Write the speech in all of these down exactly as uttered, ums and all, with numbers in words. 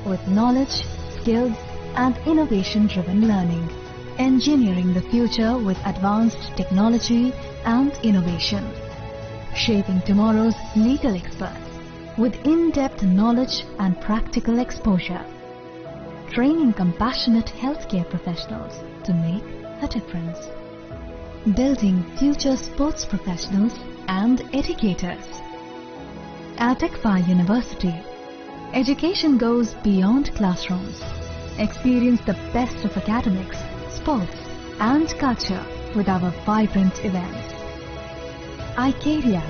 with knowledge, skills, and innovation-driven learning. Engineering the future with advanced technology and innovation. Shaping tomorrow's legal experts with in-depth knowledge and practical exposure. Training compassionate healthcare professionals to make a difference. Building future sports professionals and educators. At Ikfa University, education goes beyond classrooms. Experience the best of academics, sports, and culture with our vibrant events. Icaria,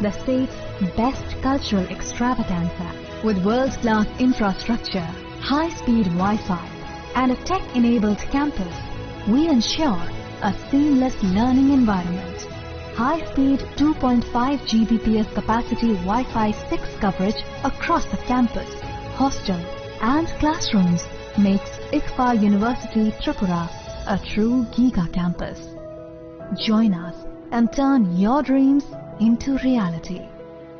the state's best cultural extravaganza, with world-class infrastructure, high-speed Wi-Fi, and a tech-enabled campus, we ensure a seamless learning environment. High-speed two point five G B P S capacity Wi-Fi six coverage across the campus, hostel, and classrooms makes Ikfa University Tripura a true giga campus. Join us and turn your dreams into reality.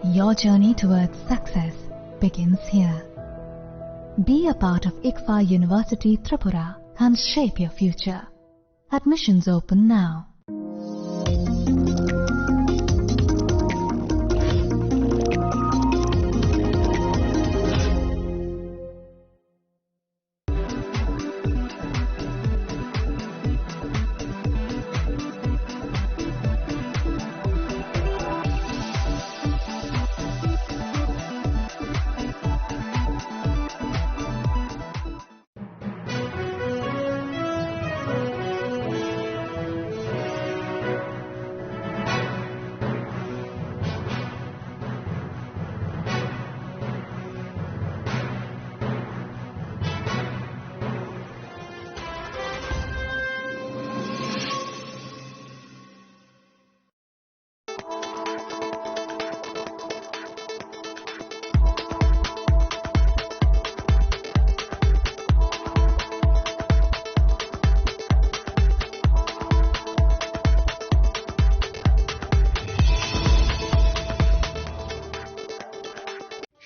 Your journey towards success begins here. Be a part of Ikfa University Tripura and shape your future. Admissions open now.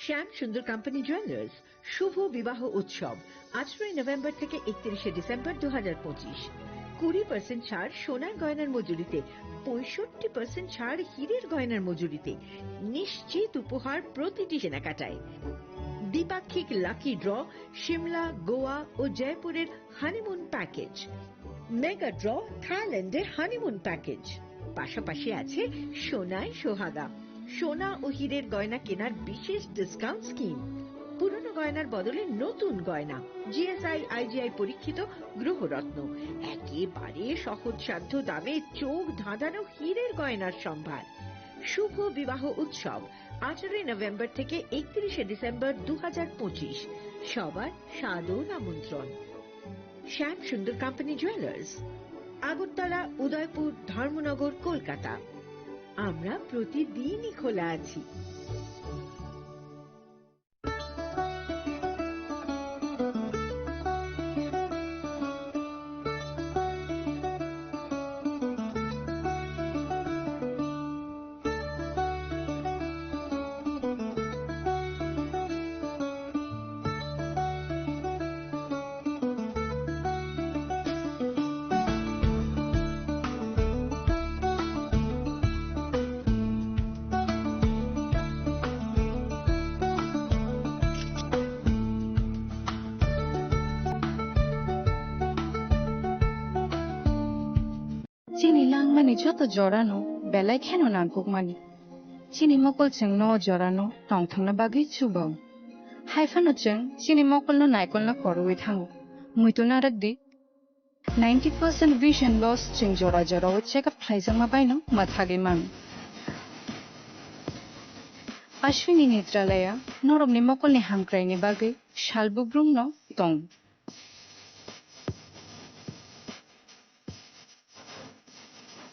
শ্যাম সুন্দর company jewellers শুভ বিবাহ উৎসব, আঠারোই নভেম্বর থেকে একত্রিশে ডিসেম্বর দু হাজার পঁচিশ। কুড়ি পার্সেন্ট ছাড় সোনার গয়নার মজুরিতে, পঁয়ষট্টি পার্সেন্ট ছাড় হীরের গয়নার মজুরিতে, নিশ্চিত উপহার প্রতিটি কেনাকাটায়। দ্বিপাক্ষিক লাকি ড্র, সিমলা, গোয়া ও জয়পুরের হানিমুন প্যাকেজ, মেগা ড্র, থাইল্যান্ডের হানিমুন প্যাকেজ। পাশাপাশি আছে সোনায় সোহাগা, সোনা ও হীরের গয়না কেনার বিশেষ ডিসকাউন্ট স্কিম। পুরনো গয়নার বদলে নতুন গয়না, জিএসআই, আইজিআই পরীক্ষিত গ্রহরত্ন, একেবারে সহজসাধ্য দামে চোখ ধাঁধানো হীরের গয়নার সম্ভার। শুভ বিবাহ উৎসব, আঠারোই নভেম্বর থেকে একত্রিশে ডিসেম্বর দু হাজার পঁচিশ। সবার সাদর আমন্ত্রণ। শ্যাম সুন্দর কোম্পানি জুয়েলার্স, আগরতলা, উদয়পুর, ধর্মনগর, কলকাতা। আমরা প্রতিদিনই খোলা আছি। Chini langmani joto jorano belai kheno nangkukmani. Chini mokol chwngno o jorano tongthokna bagwi chubo. Hai phano chwng chini mokolno naikolna kwrwi thango. Muitu narwk di. Ninety percent vision loss chwng jora jorao check up khlaijakma baino mwthagwi mano. Ashwini Netralaya norokni mokolni hamkraini bagwi sal bubrumno tong.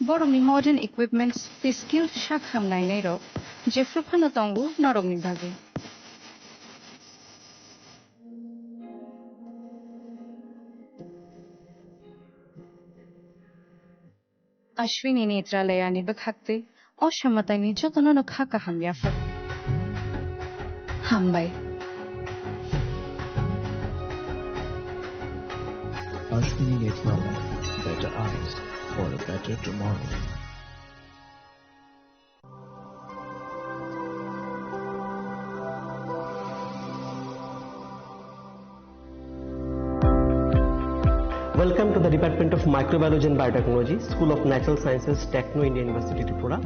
Borokni modern equipments tei skilled sak ham nainairok jephru phano tongo norokni bagwi. Ashwini Netralayani bwkhaktwi o samataini jotono no kha kaham yaphar. Hambai. Ashwini Network, better eyes for a better tomorrow. Welcome to the Department of Microbiology and Biotechnology, School of Natural Sciences, Techno India University, Tripura.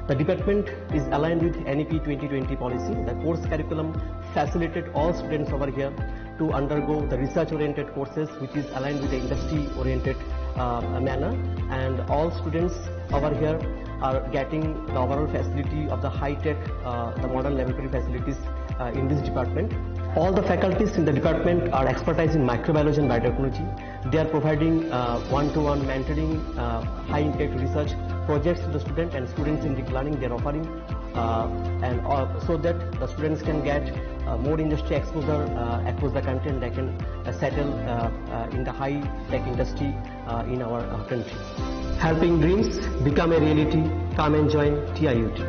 The department is aligned with N E P twenty twenty policy. The course curriculum facilitated all students over here to undergo the research-oriented courses, which is aligned with the industry-oriented, uh, manner. And all students over here are getting the overall facility of the high-tech, uh, the modern laboratory facilities, uh, in this department. All the faculties in the department are expertise in microbiology and biotechnology. They are providing, uh, one-to-one mentoring, uh, high-impact research projects to the student, and students in deep learning they are offering, uh, and, uh, so that the students can get, uh, more industry exposure, uh, across the country, and they can, uh, settle, uh, uh, in the high-tech industry, uh, in our, uh, country. Helping dreams become a reality. Come and join T I U T.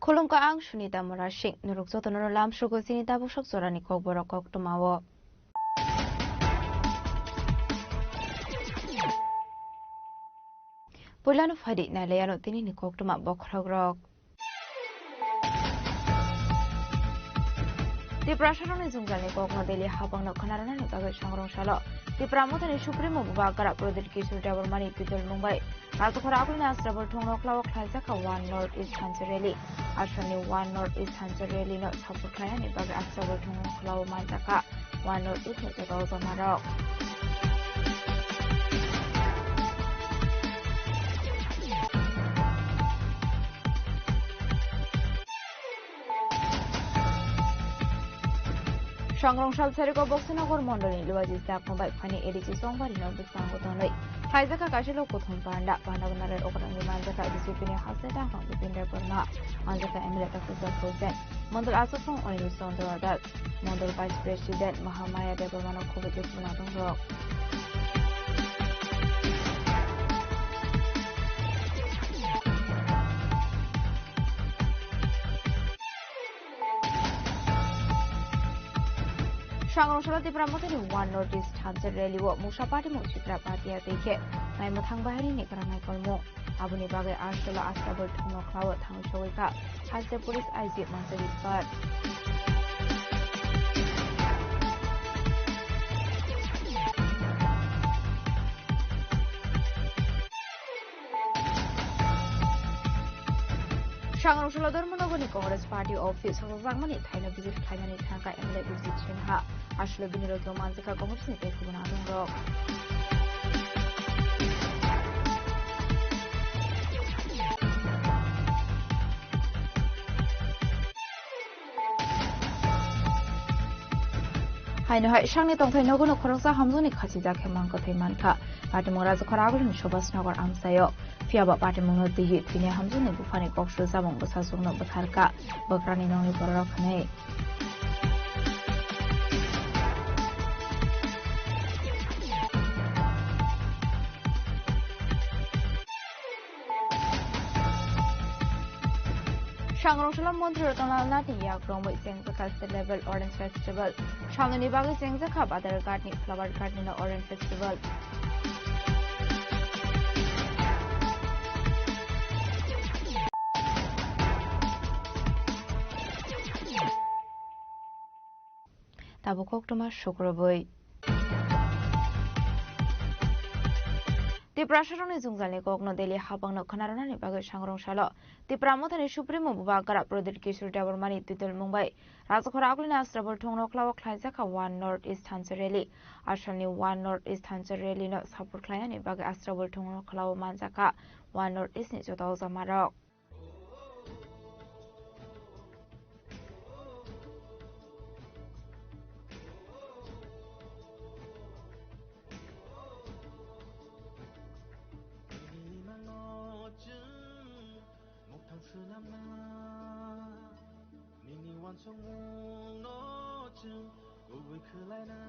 Khulumkha, ang Sunita Murasing. Norok jotono lamsrogo chini tabuk sok jorani kokborok koktwmao. Puilano phaidi nailaiano tinini koktwma bokhorokrok. Tiprasarokni jwngjalni kokno daily habangno khwnarwnani bagwi songrwngsalo Tipra Mothani Supremo Bubagra Pradip Kishore Debbarmani pitol mungbai Rajkhora agulni Asrabal thongno khlao khlaijak kha One North East Thansa Rally. Assamni One North East Thansa Rally no support khlainani bagwi Asrabal thongno khlao manjak kha One North East ni joto jamarok. Songrong sal sariko Boksinagar mondolni Luaji Sakno bai phani A D C Songbari no bwskango tonwi khlaijak kha kaisa lok kuthum panda. Panda gwnarwi okrangwi manjak kha B J P ni haste dakhang Bipin Debbarma, manjak kha M L A Doctor Zakir Hussain, mondol achukthung Anil Chandra Das, mondol Vice President Mahamaya Debbarma no khobwi tei chwla tongrok. Songrong salo Tipra Mothani One North East Thansa Rally o Mungsa Party mung Chitra Bhatia tei khe naimwthang bahai ni kwrang naikolmung. Aboni bagwi Asrolo Asrabal thongno khlao thangwi sogwi kha Haste Police I G Mansa Rispar. Songrong salo Dharmanagarni Congress Party office o sajagmani thaino visit khlainani thangkha M L A Bijit Sinha. Aswlwi bini logi o manjakha Congress ni tei kubun adongrok. Haino hai sakni tongthai nogo no khoroksa hamjakni khachijak khe mang kwthwi mankha. Patimung Rajkhora agulini Subhas Nagar amchaio. Phiya ba patimungno twiwi thwini hamjakni buphani kok sujamung bwsajwkno bwtharkha bwkrani nokni bororok hwnwi. Songrong salo Montri Ratan Lal Nath ni yak romwi chengjakha State Level Orange Festival. Salnwini bagwi chengjakha Badharghat ni Flower Garden o Orange Festival. Tabuk koktwma sukrubwi. Tiprasarokni jwngjalni kokno Delhi habangno khwnarwnani bagwi sangrong salo. Tipra Mothani Supremo Bubagra Pradyut Kishore Debbarmani twidulmung bai Rajkhor Agulini Astabol thungno khlao khlaijakha One North East thansa rally. Asalni One North East thansa rally no support khlainani bagwi Astabol thungno khlao manjakha One North East ni joto jamarok. Nini uansukmungno chwng kubui khwlaina.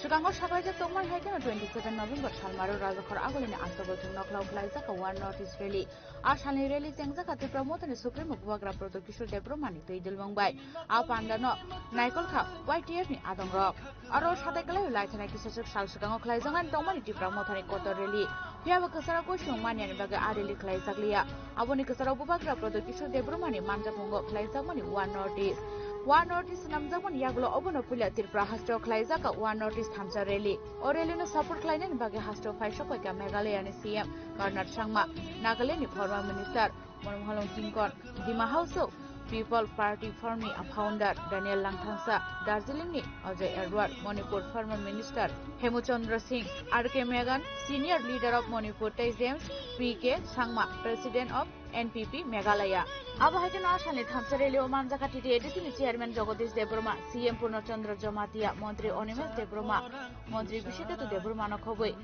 Swkango saklaijak tongmani hai kheno twenty seven November salmaro Rajakhor Agulini Astabol thungno khlao khlaijak One North East Rally. A salni rally chengjakha Tipra Mothani Supremo Bubagra Pradyut Kishore Debbarmani twi dilmung bai. A pandano naikol kha Y T F ni adongrok. Aro satai kwlai laithana kisachwk sal swkango khlaijaknani tongmani Tipra Mothani kotor rally. Phiyaba kwcharo kuisung maniani bagwi a rally khlaijakliya. Aboni kwcharo Bubagra Pradyut Kishore Debbarmani manjakmungo khlaijakmani One North East. One North East swnamjakmani yagulo obono puila Tripura hasteo khlaijak One North East thansa rally. O rally no support khlainani bagwi hasteo phaisok paikha Meghalaya ni C M Conrad Sangma, Nagaland ni former minister Monmohan Singh Kon, Dima Hasao People Party Forum ni founder Daniel Langthangsa, Darjeeling ni Ajay Edward, Manipur former minister Hemchandra Singh, R K Meghan, senior leader of Manipur tei James P K Sangma, president of N P P Meghalaya. Abo hai kheno a salni thansa rally o manjakha T T A D C ni chairman Jagadish Debbarma, C M Purna Chandra Jamatia, montri Animesh Debbarma, montri Bishiketu Debbarma no khobwi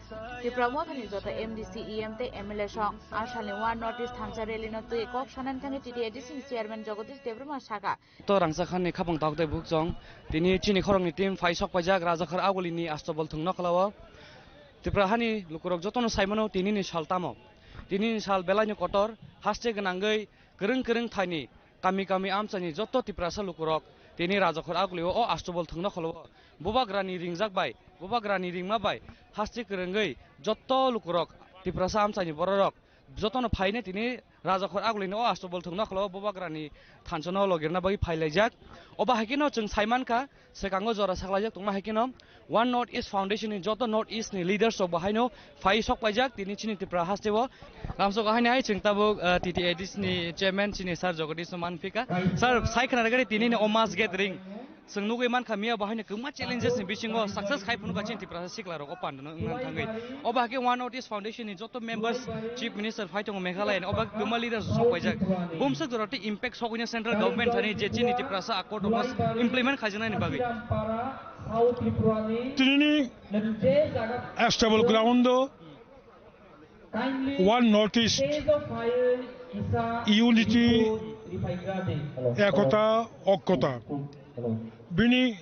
Tipra Mothani joto M D C, E M tei M L A song. A salni One North East thansa rally no twi kok sanani thangwi T T A D C ni chairman Jagadish Debbarma sakha. To rangchak hani khapang tok tei bukchong. Tini chini khoroknwi team phai sok paijak Rajakhor Agulini Astabol thungno khlao. Tripura hani lukurok jotono saimano tinini sal tamo. Tinini sal belaino kotor, haste gwnangwi kwrwng kwrwng thaini kami kami amchaini joto Tiprasa lukurok tini Rajakhor Agulio o Astabol thungno khlao. Bubagrani ringjak bai, Bubagrani ringma bai haste kwrwngwi joto lukurok Tiprasa amchaini bororok jotono phaine tini Rajakhor Agulini o Astabol thungno khlao Bubagrani thanchano logirna bagwi phailaijak. Obo hai kheno chwng saimankha, swkango jora saklaijak tongma hai kheno One North East Foundation ni joto North East ni leaders rok bo haino phai sok paijak tini chini Tripura hasteo. Lamsok haino hai chwng tabuk, ah, T T A D C ni chairman chini Sir Jagadish no manphika. Sir, sai khna rwgari tini ni o mass gathering. Chwng nugwi mankha miya bo haino kwbangma challenges ni bisingo success khai phunukha chini Tiprasa sikla rok o pandano wngna thangwi. Obo hakhe One North East Foundation ni joto members, Chief Minister phai tongo Meghalaya ni, obo hakhe kwbangma leaders sok paijak. Bumswk jora tei impact sogwino central government thani je chini Tiprasa accord rok no implement khaijaknani bagwi. Tinini Astabol ground o One North East unity, ekota, okkota, bini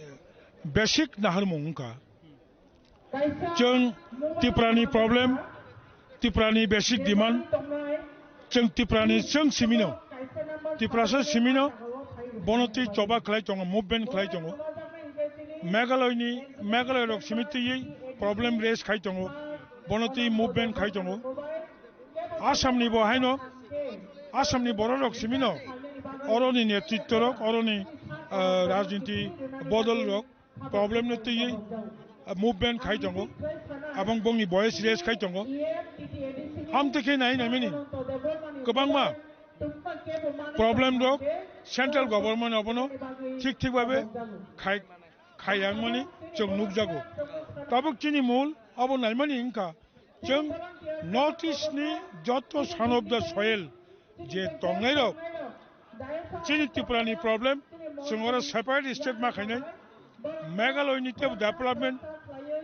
basic naharmung wngkha. Chwng Tiprani problem, Tripura ni basic demand, chwng Tripura ni chwng simino, Tiprasa simino, bono twi choba khlai tongo, movement khlai tongo. Meghalaya ni, Meghalaya rok simi twi problem raise khai tongo, bono twi movement khai tongo. Assam ni bo haino, Assam ni borok rok simino, oro ni netritto rok, oro ni, ah, rajniti bodol rok, problem no twiwi, ah, movement khai tongo, abong bongni voice raise khai tongo. Amtwi khe nai naimani kwbangma problem rok central government abono thik thik babe khai, khai yangmani chwng nukjago. Tabuk chini mul abo naimani wngkha, chwng North East ni joto son of the soil je tongnairok, chini Tripura ni problem, chwng oro separate state ma khainai, Meghalaya ni tebo development,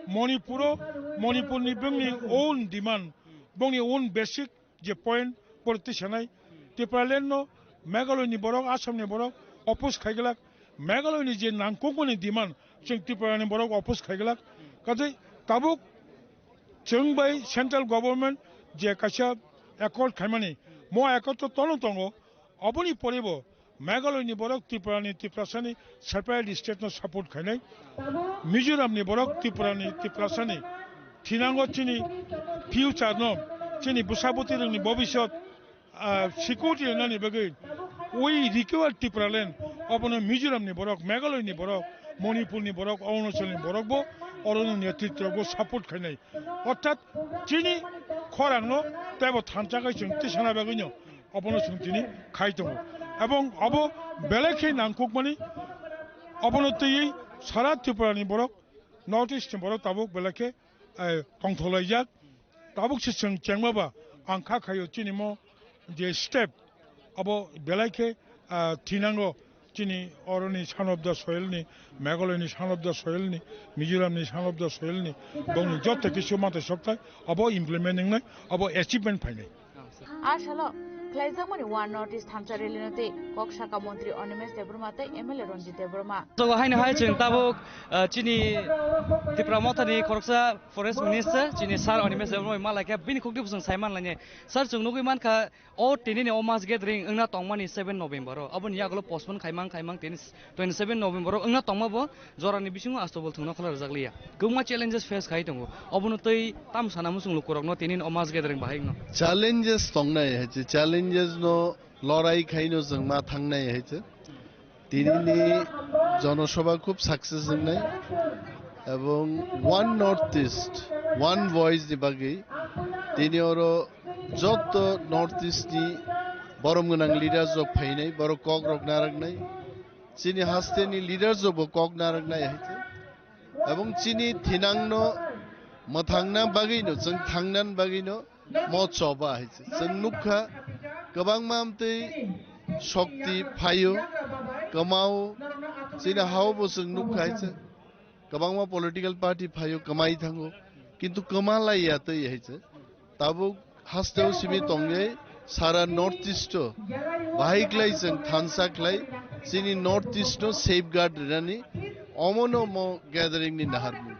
Manipur o, Manipur ni bongni own demand, bongni own basic je point, borok twi sanai, Tipraland no Meghalaya ni borok, Assam ni borok oppose khai glak, Meghalaya ni je nangkukmani demand, chwng Tripura ni borok oppose khai glak. Kaje tabuk chwng bai central government je kaisa accord khaimani, mo accord to tono tongo, oboni pore bo Meghalaya ni borok Tripura ni, Tiprasa ni separate state no support khainai, Mizoram ni borok Tripura ni, Tiprasa ni thinango chini future no, chini bwsa bwtwi rok ni bobisot, ah, security rwnani bagwi we require Tipraland, obono Mizoram ni borok, Meghalaya ni borok, Manipur ni borok, Arunachal ni borok bo orono netritto bo support khainai. Orthat chini khorang no teibo thansa khai chwng tisana bagwi no obono chwng tini khai tongo. Ebong obo belai khe nangkukmani, obono twiwi sara Tripura ni borok, North East ni borok tabuk belai khe, eh, tongthok laijak. Tabuk se chwng chengma ba ang kha khaio chini mo je step abo belai khe, ah, thinango chini oroni son of the soil ni, Meghalaya ni son of the soil ni, Mizoram ni son of the soil ni, bongni joto kisu matai sokthai abo implement wngnai, abo achievement phainai. A salo khlaijakmani One North East thansa rally no tei kok saka montri Animesh Debbarma tei M L A Ranjit Debbarma. Jogo haino hai chwng tabuk, ah, chini Tipra Mothani khoroksa Forest Minister chini Sir Animesh Debbarma bai malaikha, bini khukti bwswng sai manlainai. Sir, chwng nugwi mankha, o tinini o mass gathering wngna tongmani seven November o, aboni yagulo postpone khaimang khaimang tini twenty seven November o wngna tongma bo jorani bisingo astobol thwngna khwlai rwjak liya. Kwbangma challenges face khai tongo, obono tei tam sana muchung lukurokno tinini o mass gathering bahai wngno. Challenges tongnai hai se, challenges no lorai khaino chwng ma thangnai hai se. Tinini jonosabha khub success wngnai, ebong One North East, One Voice ni bagwi tini oro joto North East ni borom gwnang leaders rok phainai, borok kok rok narwknai, chini haste ni leaders rok bo kok narwknai hai se, ebong chini thinang no mwthangna bagwi no, chwng thangna bagwi no, mo choba hai se. Chwng nukha, kwbangma amtwi shokti phaio, kwmao, chini hao bo chwng nukha hai se. Kwbangma political party phaio, kwmai thango. Kintu kwma lai ya twi hai se. Tabuk hasteo simi tongyai, sara North East o bahai khlai chwng thansa khlai, chini North East no safeguard rinani, omono mo gathering ni naharmung.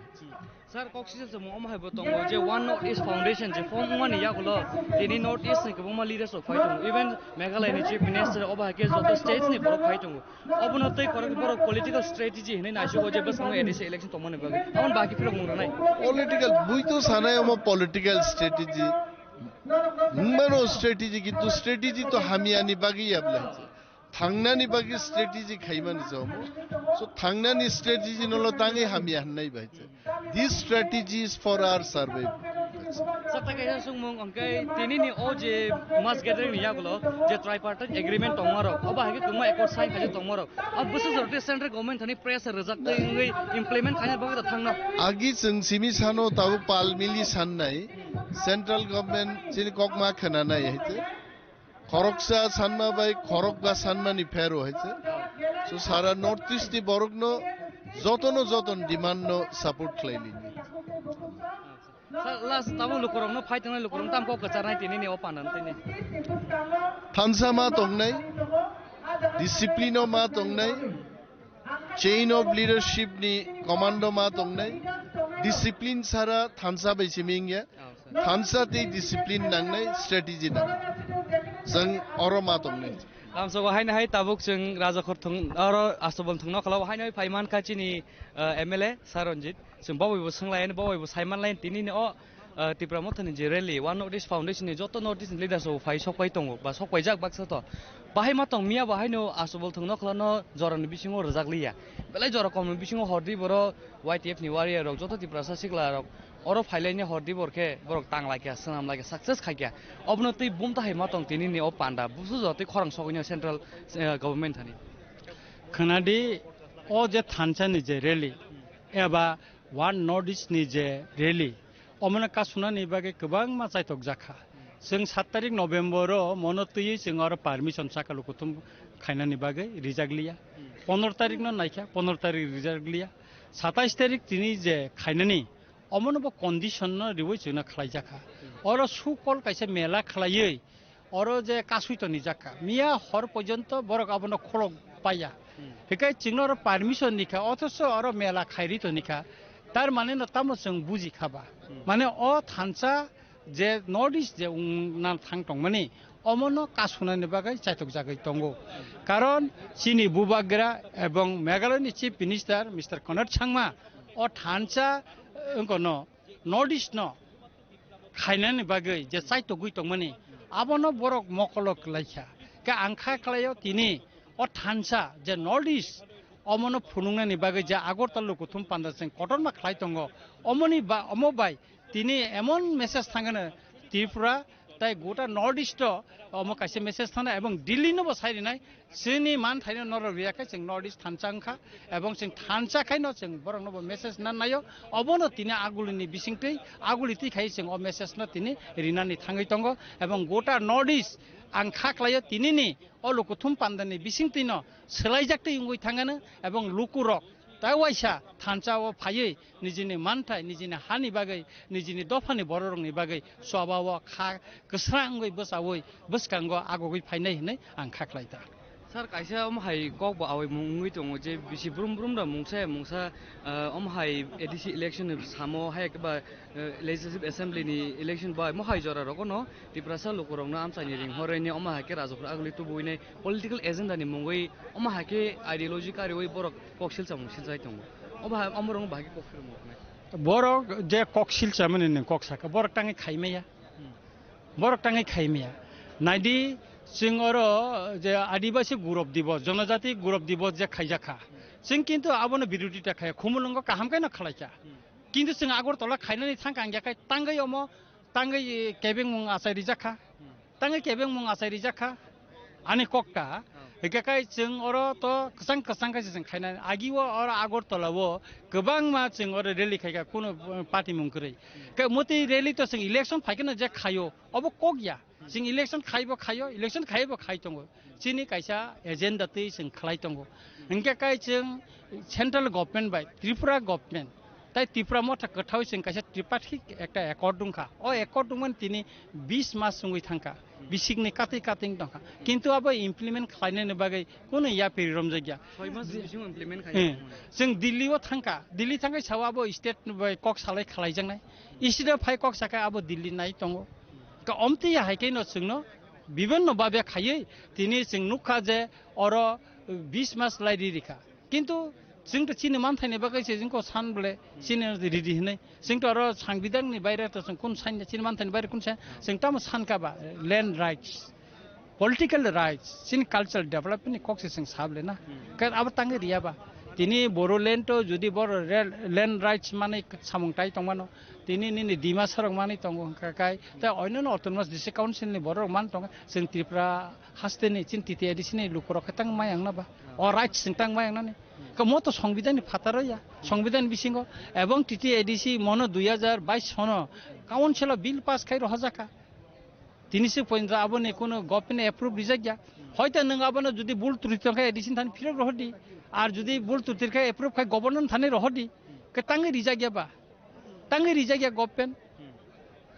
Sir, kok sisa se mo omo hai bo tongo je One North East Foundation je form wngmani yagulo tini North East ni kwbangma leaders rok phai tongo, even Meghalaya ni Chief Minister, obo hai khe joto states ni borok phai tongo. Obono tei korok borok political strategy hinwi naisugo je bwskango A D C election tongmani bagwi. Aboni bagwi phirok mung rwnai. Political, bui to sanai omo political strategy. Wngmano strategy, kintu strategy to hamya ni bagwi ya bwlai. Thangnani bagwi strategy khaimani jomo. So thangnani strategy no lo tangwi hamya hwnai bai se. This strategy is for our survival. Sakta kaisa sungmung hwnkhe tinini o je mass gathering ni yagulo je tripartite agreement tongmarok, obo hai khe kwbangma accord sign khaijak tongmarok. Abo bwswk jora tei central government thani pressure rwjak tei wngwi implement khaina bagwi da thangno. Agi chwng simi sano tabuk pal mili sannai, central government chini kokma khwnanai hai te. Khoroksa sanma bai khorokba sanmani phero hai se. So sara North East ni borokno jotono joton demand no support khlai lini. Sa-, last tamo lukurokno phai tongnai lukurok tam kok kwcharnai tini ni o panan tini. Thansa ma tongnai, discipline o ma tongnai, chain of leadership ni commando ma tongnai, discipline sara thansa bai simi wngya. Thansa tei discipline nangnai, strategy nang. Chwng oro ma tongnai. Lamsogo haino hai tabuk chwng Rajakhor thung, oro Astobol thungno khlao haino hai phai mankha chini, eh, M L A Sir Ranjit. Chwng bo bai bo swnglai, bo bai bo sai manlai tini ni o, eh, Tipra Mothani je rally, One North East Foundation ni joto North East ni leaders rok phai sok pai tongo, ba sok paijak baksa to. Bahai ma tong miya bo haino Astobol thungno khlano jorani bisingo rwjak liya. Belai jora komni bisingo hordi boro Y T F ni warrior rok, joto Tiprasa sikla rok oro phailaini hordi bor khe borok tang laikya, swnam laikya, success khaikya. Obono twi bumta hai ma tong tini ni o panda. Busu jo twi khorang sogwino central, eh, government thani. Khwnadi o je thansa ni je rally eba One North East ni je rally, omono kasunani bagwi kwbangma chaitok jakha. Chwng sat tarik November o mono twiwi chwng oro permission saka lukuthum khainani bagwi rijak liya. Pondro tarik no naikha, pondro tarik rijak liya. Satais tarik tini je khainani, omono bo condition no riwi chwngno khlaijakha. Oro sukol kaisa mela khlaiwi oro je kasui toni jakha. Miya hor porjonto borok abono kholok paiya. Hikai chwngno oro permission nikha, othoso oro mela khairi tonikha. Tar mane no tamo chwng buji khaba. Mane o thansa je North East je wngna thang tongmani, omono kasunani bagwi chaitok jagwi tongo. Karon chini bubagra ebong Meghalaya ni Chief Minister Mister Conrad Sangma o thansa, eh, wngkha no North East no khainani bagwi je chaitogwi tongmani, abono borok mokolo klaikha. Khe ang kha khlaio tini o thansa je North East omono phunuknani bagwi je Agartala lukuthum panda chwng kotorma khlai tongo, omoni ba, omo bai tini emon message thangano Tripura tai gota North East o omo kaisa message thangna ebong Delhi no bo sai rinai. Chini man thaino norok riya khe chwng North East thansa wngkha, ebong chwng thansa khaino chwng borokno bo message nan naio, obono tini agulini bisingtwi aguli twi khai chwng o message no tini rinani thangwi tongo, ebong gota North East ang kha khlaio tinini o lukuthum pandani bisingtwino swlaijak twi wngwi thangano, ebong lukurok tai waisa thansa o phaiwi nijini manthai, nijini hani bagwi, nijini dophani bororokni bagwi choba o kha kwsrang wngwi bwchaui bwskango agogwi phainai hwnwi ang kha khlai ta. Sir, kaisa omo hai kok bo awi mung wngwi tongo je bisi brum brum da mungsa ya mungsa, ah, omo hai A D C election ni samo hai khe ba, eh, Legislative Assembly ni election bai mo hai jora rogo no Tiprasa lukurokno amchaini ring horwi ni omo hai khe Rajakhor aguli tubuwi nai political agenda ni mungwi omo hai khe ideology kariwi borok kok silsa mung siljai tongo. Omo hai, omo rong bahai khe kok phirmo nai. Borok je kok silsa mani nung kok saka, borok tangwi khai maya. Hmm. Borok tangwi khai maya. Naidi, chwng oro je Adibasi Gurab Dibos, Jonojati Gurab Dibos je khaijak kha. Chwng kintu abono birodita khaya, khumulwngo kaham khe no khlai kha. Hmm. Kintu chwng Agartala khainani thang kang ya khai tangwi omo tangwi kebengmung achai rijak kha. Hmm. Tangwi kebengmung achai rijak kha. Ani kok ta. Oh. Hike kai chwng oro to kwchang kwchang khe se chwng khainani. Agi o oro Agartala o kwbangma chwng oro rally khai kha, kuno, uh, party mung kwrwi. Hmm. Ke motwi rally to chwng election phai kheno je khaio, obo kok ya. Hmm. Chwng election khaibo khaio, election khaibo khai tongo. Chini kaisa agenda twi chwng khlai tongo. Hingke kai chwng central government bai Tripura government tai Tripura motha kwthao chwng kaisa tripartite ekta accord wngkha. O accord wngmani tini bis mas wngwi thangkha. Bisikni katwi katwi wng tongkha. Kintu abo implement khlainani bagwi kuno yapiri romjakya. Soi mas bisingo implement khai Eh, tongmani. Chwng Delhi o thangkha. Delhi thangkhe sao abo state bai kok salai khlaijaknai. State o phai kok sakai abo Delhi nai tongo. Ka omtwi ya hai khe no chwngno bibinno babe khaiwi tini chwng nukha je oro bis mas lai ri rikha. Kintu chwng to chini manthaini bagwi se chwng ko san bole chini ridi hinwi. Chwng to oro sangbidanni baire to chwng kun san chini manthaini baire kun san chwng tamo san ka ba land rights, political rights, chini cultural development ni kok se chwng sable na. Hmm. Ka abo tangwi riya ba. Tini Bodoland to judi boro rel-, land rights mani samung tai tongmano, tini nini Dimasa rok mani tongo hwnkha kai, tei onyono autonomous district council ni borok rok man tongo, chwng Tripura haste ni chini T T A D C ni lukurok khe tang mayang na ba? O rights chwng tang mayang nani. Ka mo to songbidan ni phataro ya, songbidan bisingo, ebong T T A D C mono dui hajar bais sono council o bill pass khai rohorjak kha. Tini se pointo aboni kuno government approve rijak ya. Hoito nwng abono judi bul truti tongkha A D C thani phirok rohordi. Ar judi bul truti khe approve khai governor thani rohordi. Ke tangwi rijak ya ba? Tangwi rijak ya government.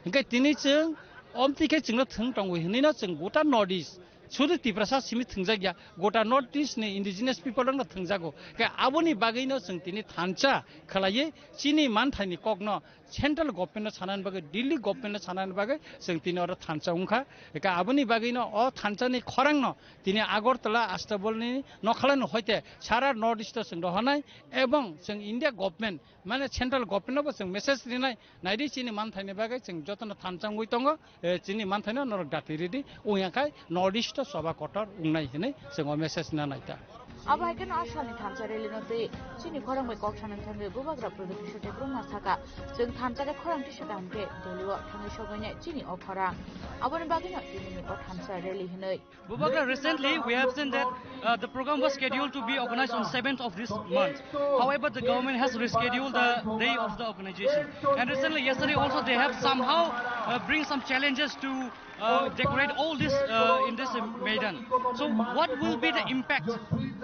Hingke tini chwng omtwi khe chwngno thwng tongo hinwi no chwng gota North East Sudu Tiprasa simi thwngjak ya, gota North East ni indigenous people rokno thwngjago. Khe aboni bagwino chwng tini thansa khwlaiwi chini manthaini kokno central government no sanani bagwi, Delhi government no sanani bagwi chwng tini oro thansa wngkha. Khe aboni bagwino o thansani khorangno tini Agartala, Astabol ni nokhalano hoite sara North East o chwng rohornai ebong chwng India government, mane central government no bo chwng message rinai, naidi chini manthaini bagwi chwng jotono thansa wngwi tongo. Eh, chini manthaino norok dati ridi, wngya khai North East o choba kotor wngnai hinwi chwng o message na naita. Abo hai kheno a salni thansa rally no twi chini khorang bai kok sanani thangwi Bubagra Pradyot Kishore Debbarma saka, chwng thansa khe khorang tisa kaham khe Delhi o thangwi sogwinai chini o khorang. Aboni bagwino tini ni o thansa rally hinwi. Bubagra, recently we have seen that, uh, the program was scheduled to be organized on seventh of this month. However, the government has rescheduled the day of the organization. And recently, yesterday also, they have somehow, uh, bring some challenges to, uh, decorate all this, uh, in this, uh, Maidan. So, what will be the impact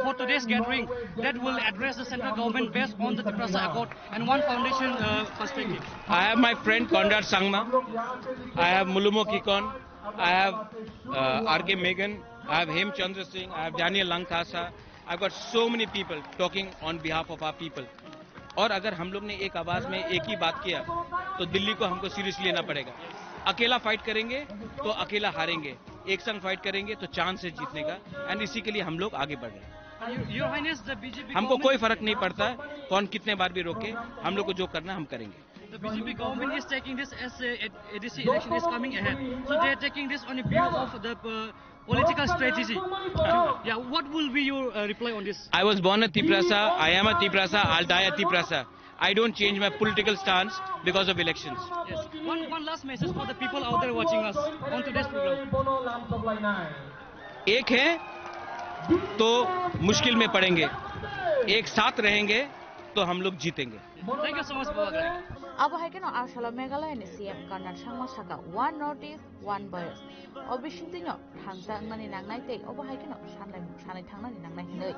for today's gathering that will address the central government based on the Tiprasa Accord and One Foundation, uh, perspective? I have my friend Conrad Sangma. I have Mulumo Kikon. I have, uh, R K Megan, I have Hem Chandra Singh, I have Daniel Langthasa. I've got so many people talking on behalf of our people. और अगर हम लोग ने एक आवाज में एक ही बात किया, तो दिल्ली को हमको सीरियसली लेना पड़ेगा। अकेला फाइट करेंगे तो अकेला हारेंगे, एक संग फाइट करेंगे तो चांस है जीतने का। एंड इसी के लिए हम लोग आगे बढ़ रहे हैं। Your Highness, the B J P हमको कोई फर्क नहीं पड़ता, कौन कितने बार भी रोके, हम लोग को जो करना है हम करेंगे। The B J P government is taking this as a, a D C election is coming ahead. So they are taking this on a view of the, uh, political strategy. Yeah, what will be your, uh, reply on this? I was born a Tiprasa, I am a Tiprasa, I'll die a Tiprasa. I don't change my political stance because of elections. Yes. One, one last message for the people out there watching us on today's program. एक है तो मुश्किल में पड़ेंगे, एक साथ रहेंगे तो हम लोग जीतेंगे। Thank you so much, Baba. Abo hai kheno a salo Meghalaya ni C M Conrad Sangma saka, "One North East, One Voice." O bisingtwi no thansa wngnani nangnai tei obo hai kheno sanai, sanai thangnani nangnai hinwi.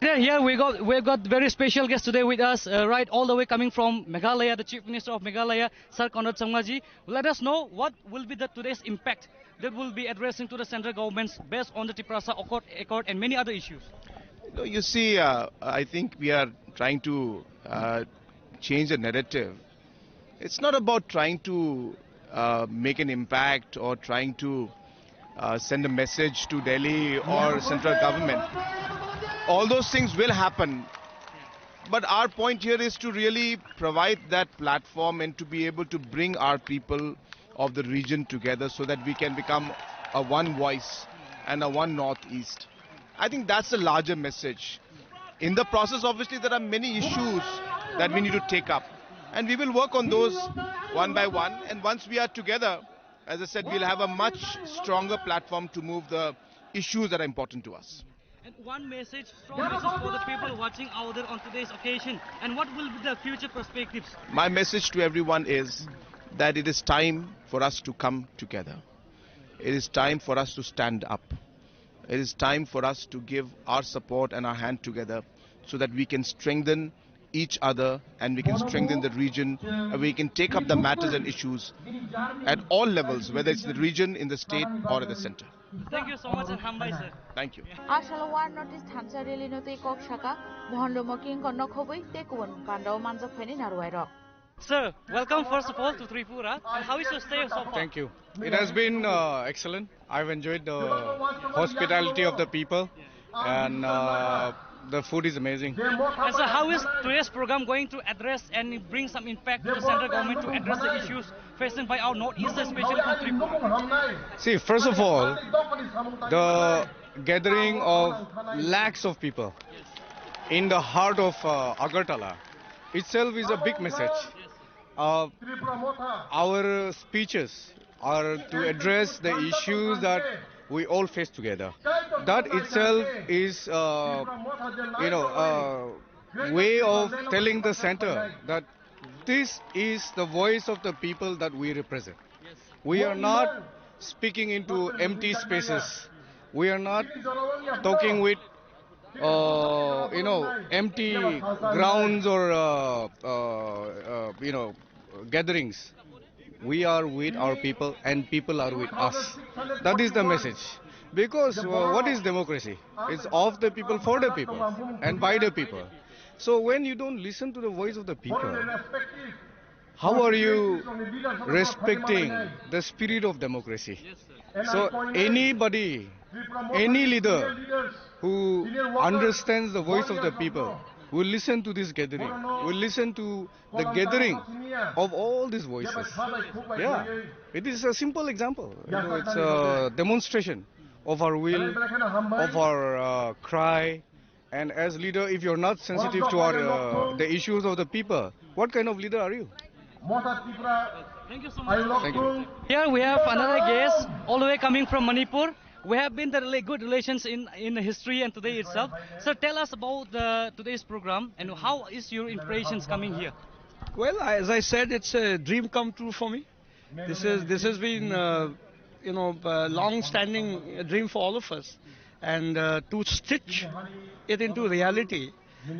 Today here we got, we got very special guest today with us, uh, right all the way coming from Meghalaya, the Chief Minister of Meghalaya, Sir Conrad Sangma ji. Let us know what will be the today's impact that will be addressing to the central governments based on the Tiprasa Accord, Accord and many other issues. No, you see, uh, I think we are trying to uh, change the narrative. It's not about trying to uh, make an impact or trying to uh, send a message to Delhi or central government. All those things will happen. But our point here is to really provide that platform and to be able to bring our people of the region together so that we can become a one voice and a one Northeast. I think that's the larger message. In the process, obviously, there are many issues that we need to take up, and we will work on those one by one. And once we are together, as I said, we'll have a much stronger platform to move the issues that are important to us. And one message, strong message for the people watching out there on today's occasion. And what will be the future perspectives? My message to everyone is that it is time for us to come together. It is time for us to stand up. It is time for us to give our support and our hand together so that we can strengthen each other and we can strengthen the region and we can take up the matters and issues at all levels, whether it's the region, in the state, or at the center. Thank you so much and hambai, sir. Thank you. Asalo War North East Thansa Rally no tei kok saka, Mohan Lomo King Konno Khobui tei kubun pandao manjak phaini narwai rok. Sir, welcome first of all to Tripura. And how is your stay so far? Thank you. It has been uh, excellent. I've enjoyed the hospitality of the people, and uh, the food is amazing. And so, how is today's program going to address and bring some impact to the central government to address the issues facing by our Northeast, especially from Tripura? See, first of all, the gathering of lakhs of people in the heart of uh, Agartala itself is a big message. Uh, our speeches are to address the issues that we all face together. That itself is, uh, you know, a way of telling the center that this is the voice of the people that we represent. We are not speaking into empty spaces. We are not talking with uh, you know, empty grounds or, uh, uh, uh, you know, gatherings. We are with our people and people are with us. That is the message. Because uh, what is democracy? It's of the people, for the people, and by the people. So when you don't listen to the voice of the people, how are you respecting the spirit of democracy? So anybody, any leader who understands the voice of the people will listen to this gathering, will listen to the gathering of all these voices. Yeah, it is a simple example. You know, it's a demonstration of our will, of our uh, cry, and as leader, if you're not sensitive to our uh, the issues of the people, what kind of leader are you? Thank you so much. Thank you. Here we have another guest, all the way coming from Manipur. We have been the rela- good relations in in history and today itself. So tell us about the today's program and how is your impressions coming here? Well, I- as I said, it's a dream come true for me. This is this has been, uh, you know, a long-standing dream for all of us, and uh, to stitch it into reality.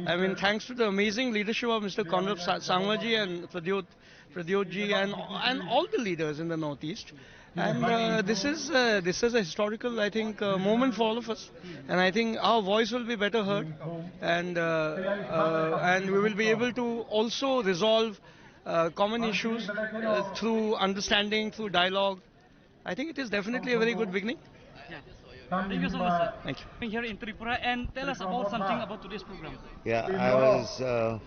I mean, thanks to the amazing leadership of Mister Conrab Sa- Sangmaji and Pradyot, Pradyotji and and all the leaders in the Northeast. And uh, this is uh, this is a historical, I think, uh, moment for all of us. And I think our voice will be better heard, and uh, uh, and we will be able to also resolve uh, common issues uh, through understanding, through dialogue. I think it is definitely a very good beginning. Yeah. Thank you so much, sir. Thank you. Being here in Tripura and tell us about something about today's program. Yeah, I was. Uh,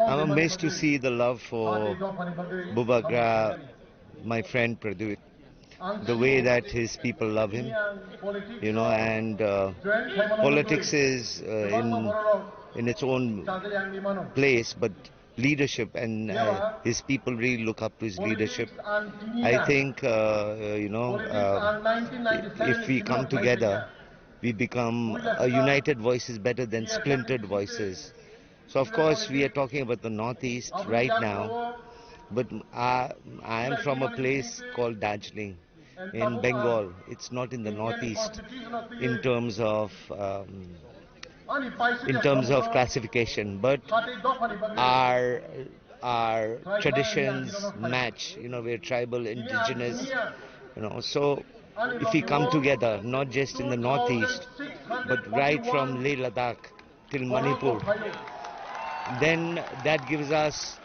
I'm amazed to see the love for Bubagra, my friend Pradyot, the way that his people love him, you know, and uh, politics is uh, in in its own place, but leadership and uh, his people really look up to his leadership. I think, uh, uh, you know, uh, if we come together, we become a united voice is better than splintered voices. So, of course, we are talking about the Northeast right now, but I, I am from a place called Darjeeling in Bengal. It's not in the Northeast in terms of um, in terms of classification, but our our traditions match. You know, we're tribal, indigenous. You know, so if we come together, not just in the Northeast, but right from Leh Ladakh till Manipur, then that gives us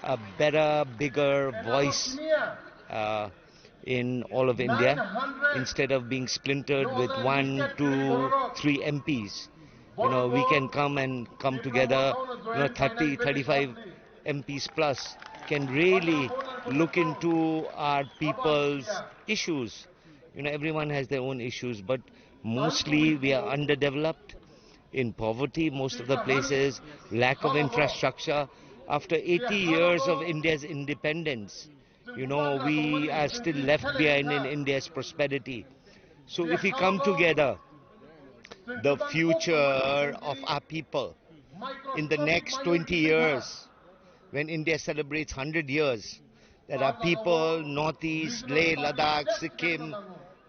a better, bigger voice uh, in all of India, instead of being splintered with one, two, three M Ps. You know, we can come and come together, you know, thirty, thirty-five M Ps plus can really look into our people's issues. You know, everyone has their own issues, but mostly we are underdeveloped, in poverty most of the places, lack of infrastructure. After eighty years of India's independence, you know, we are still left behind in India's prosperity. So if we come together, the future of our people in the next twenty years, when India celebrates hundred years, that our people, Northeast, Leh, Ladakh, Sikkim,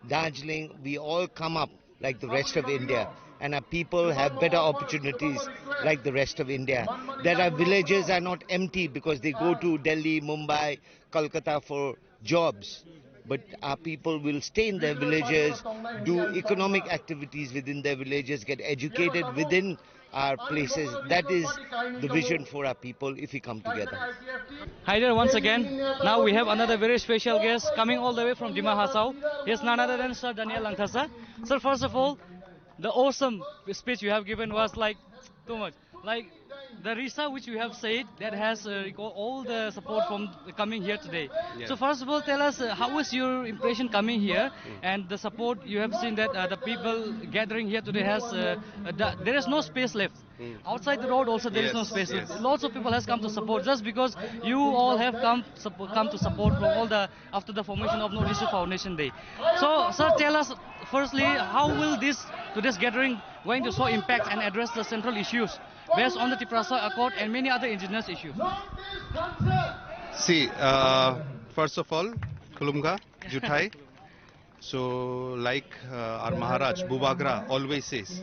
Darjeeling, we all come up like the rest of India, and our people have better opportunities like the rest of India. That our villages are not empty because they go to Delhi, Mumbai, Kolkata for jobs. But our people will stay in their villages, do economic activities within their villages, get educated within our places. That is the vision for our people if we come together. Hi there once again. Now we have another very special guest coming all the way from Dima Hasao. He is none other than Sir Daniel Langthasa. Sir, first of all, the awesome speech you have given was like too much. Like the Risa which you have said that has uh, reco- all the support from the coming here today. Yes. So first of all, tell us uh, how was your impression coming here and the support you have seen that uh, the people gathering here today has uh, uh, the, there is no space left. Outside the road also there is no Yes, space. Yes. Lots of people has come to support just because you all have come suppo- come to support from all the after the formation of North East Foundation Day. So, sir, tell us firstly, how will this today's gathering going to show impact and address the central issues based on the Tiprasa Accord and many other indigenous issues? See, uh, first of all, Khulumkha, Juthai. So, like uh, our Maharaj Bubagra always says,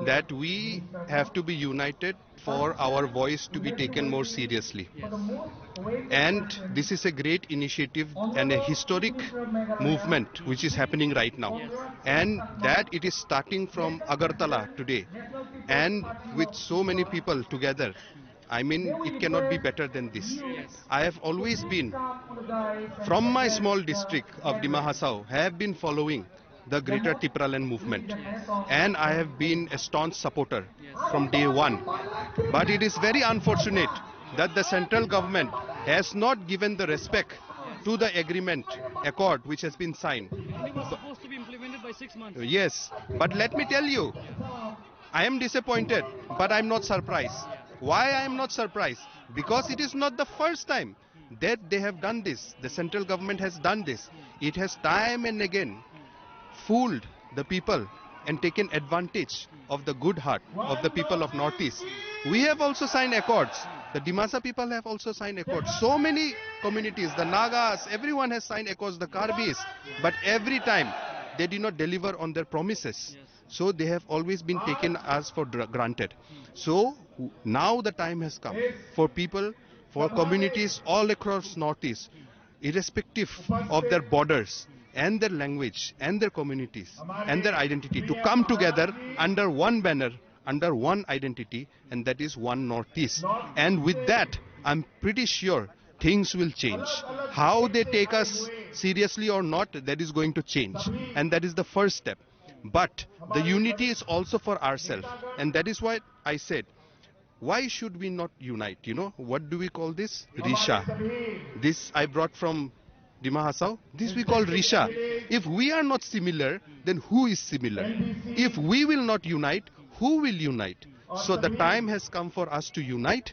that we have to be united for our voice to be taken more seriously. And this is a great initiative and a historic movement which is happening right now. And that it is starting from Agartala today. And with so many people together, I mean, it cannot be better than this. I have always been, from my small district of Dima Hasao, have been following the Greater Tipraland movement, and I have been a staunch supporter from day one. But it is very unfortunate that the central government has not given the respect to the agreement accord which has been signed. And it was supposed to be implemented by six months. Yes, but let me tell you, I am disappointed, but I am not surprised. Why I am not surprised? Because it is not the first time that they have done this. The central government has done this. It has time and again fooled the people and taken advantage of the good heart of the people of Northeast. We have also signed accords. The Dimasa people have also signed accords. So many communities, the Nagas, everyone has signed accords, the Karbis. But every time they did not deliver on their promises. So they have always been taken as for dra- granted. So now the time has come for people, for communities all across Northeast, irrespective of their borders and their language and their communities and their identity, to come together under one banner, under one identity, and that is one Northeast. And with that, I'm pretty sure things will change. How they take us seriously or not, that is going to change. And that is the first step. But the unity is also for ourselves. And that is why I said, why should we not unite? You know, what do we call this? Risha. This I brought from Dima Hasao. This we call Risha. If we are not similar, then who is similar? If we will not unite, who will unite? So the time has come for us to unite,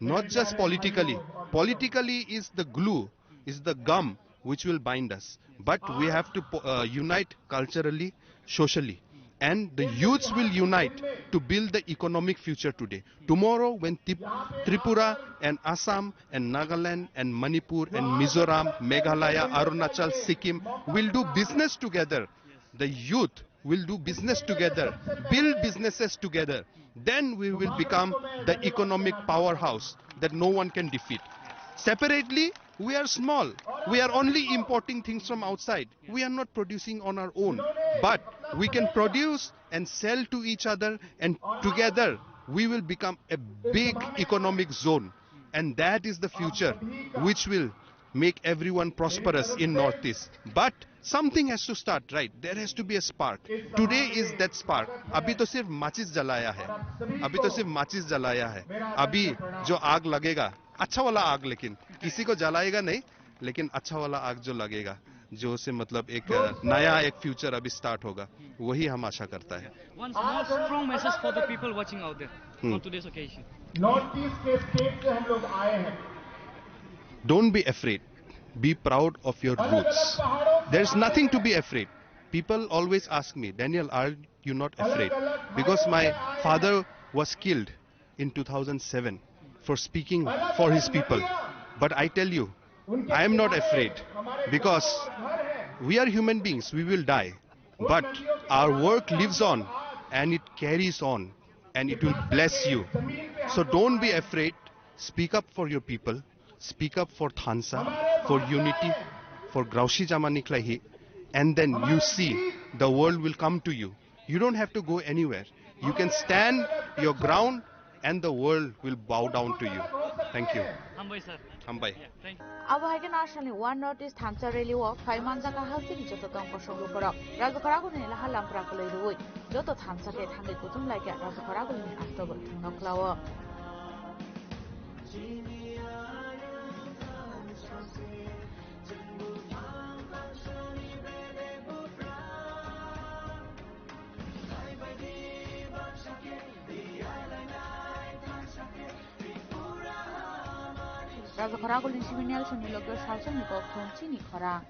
not just politically. Politically is the glue, is the gum which will bind us. But we have to po- uh, unite culturally, socially. And the youths will unite to build the economic future today. Tomorrow, when Tip- Tripura and Assam and Nagaland and Manipur and Mizoram, Meghalaya, Arunachal, Sikkim will do business together, the youth will do business together, build businesses together, then we will become the economic powerhouse that no one can defeat. Separately, we are small. We are only importing things from outside. We are not producing on our own. But we can produce and sell to each other, and together we will become a big economic zone. And that is the future which will make everyone prosperous in Northeast. But something has to start, right? There has to be a spark. Today is that spark. अभी तो सिर्फ माचिस जलाया है, अभी तो सिर्फ माचिस जलाया है। अभी जो आग लगेगा, अच्छा वाला आग, लेकिन किसी को जलाएगा नहीं, लेकिन अच्छा वाला आग जो लगेगा, जो से मतलब एक अ, नया एक फ्यूचर अभी स्टार्ट होगा, वही हम आशा करता है। One small strong message for the people watching out there for today's occasion. North east के स्टेट से हम लोग आए हैं। Don't be afraid. Be proud of your roots. There is nothing to be afraid. People always ask me, "Daniel, are you not afraid?" Because my father was killed in two thousand seven for speaking for his people. But I tell you, I am not afraid, because we are human beings, we will die. But our work lives on, and it carries on, and it will bless you. So don't be afraid. Speak up for your people. Speak up for Thansa, for unity, for Grausi Jama Nikhlaihi. And then you see the world will come to you. You don't have to go anywhere. You can stand your ground and the world will bow down to you. Thank you. Hambai, sir. Hambai. Yeah, thank you. Abo hai khe National One North East Thansa Rally o phai manjak kha hasteni joto tong kosok lukurok. Rajakhor Agulini laha lampra kwlwi rwui joto thansa khe thangwi kuthum lai khe Rajakhor Agulini aktobol thwngno khlao. Rajakhor Agulini simi Nelsonni lokyo salsongni kok thum chini khorang.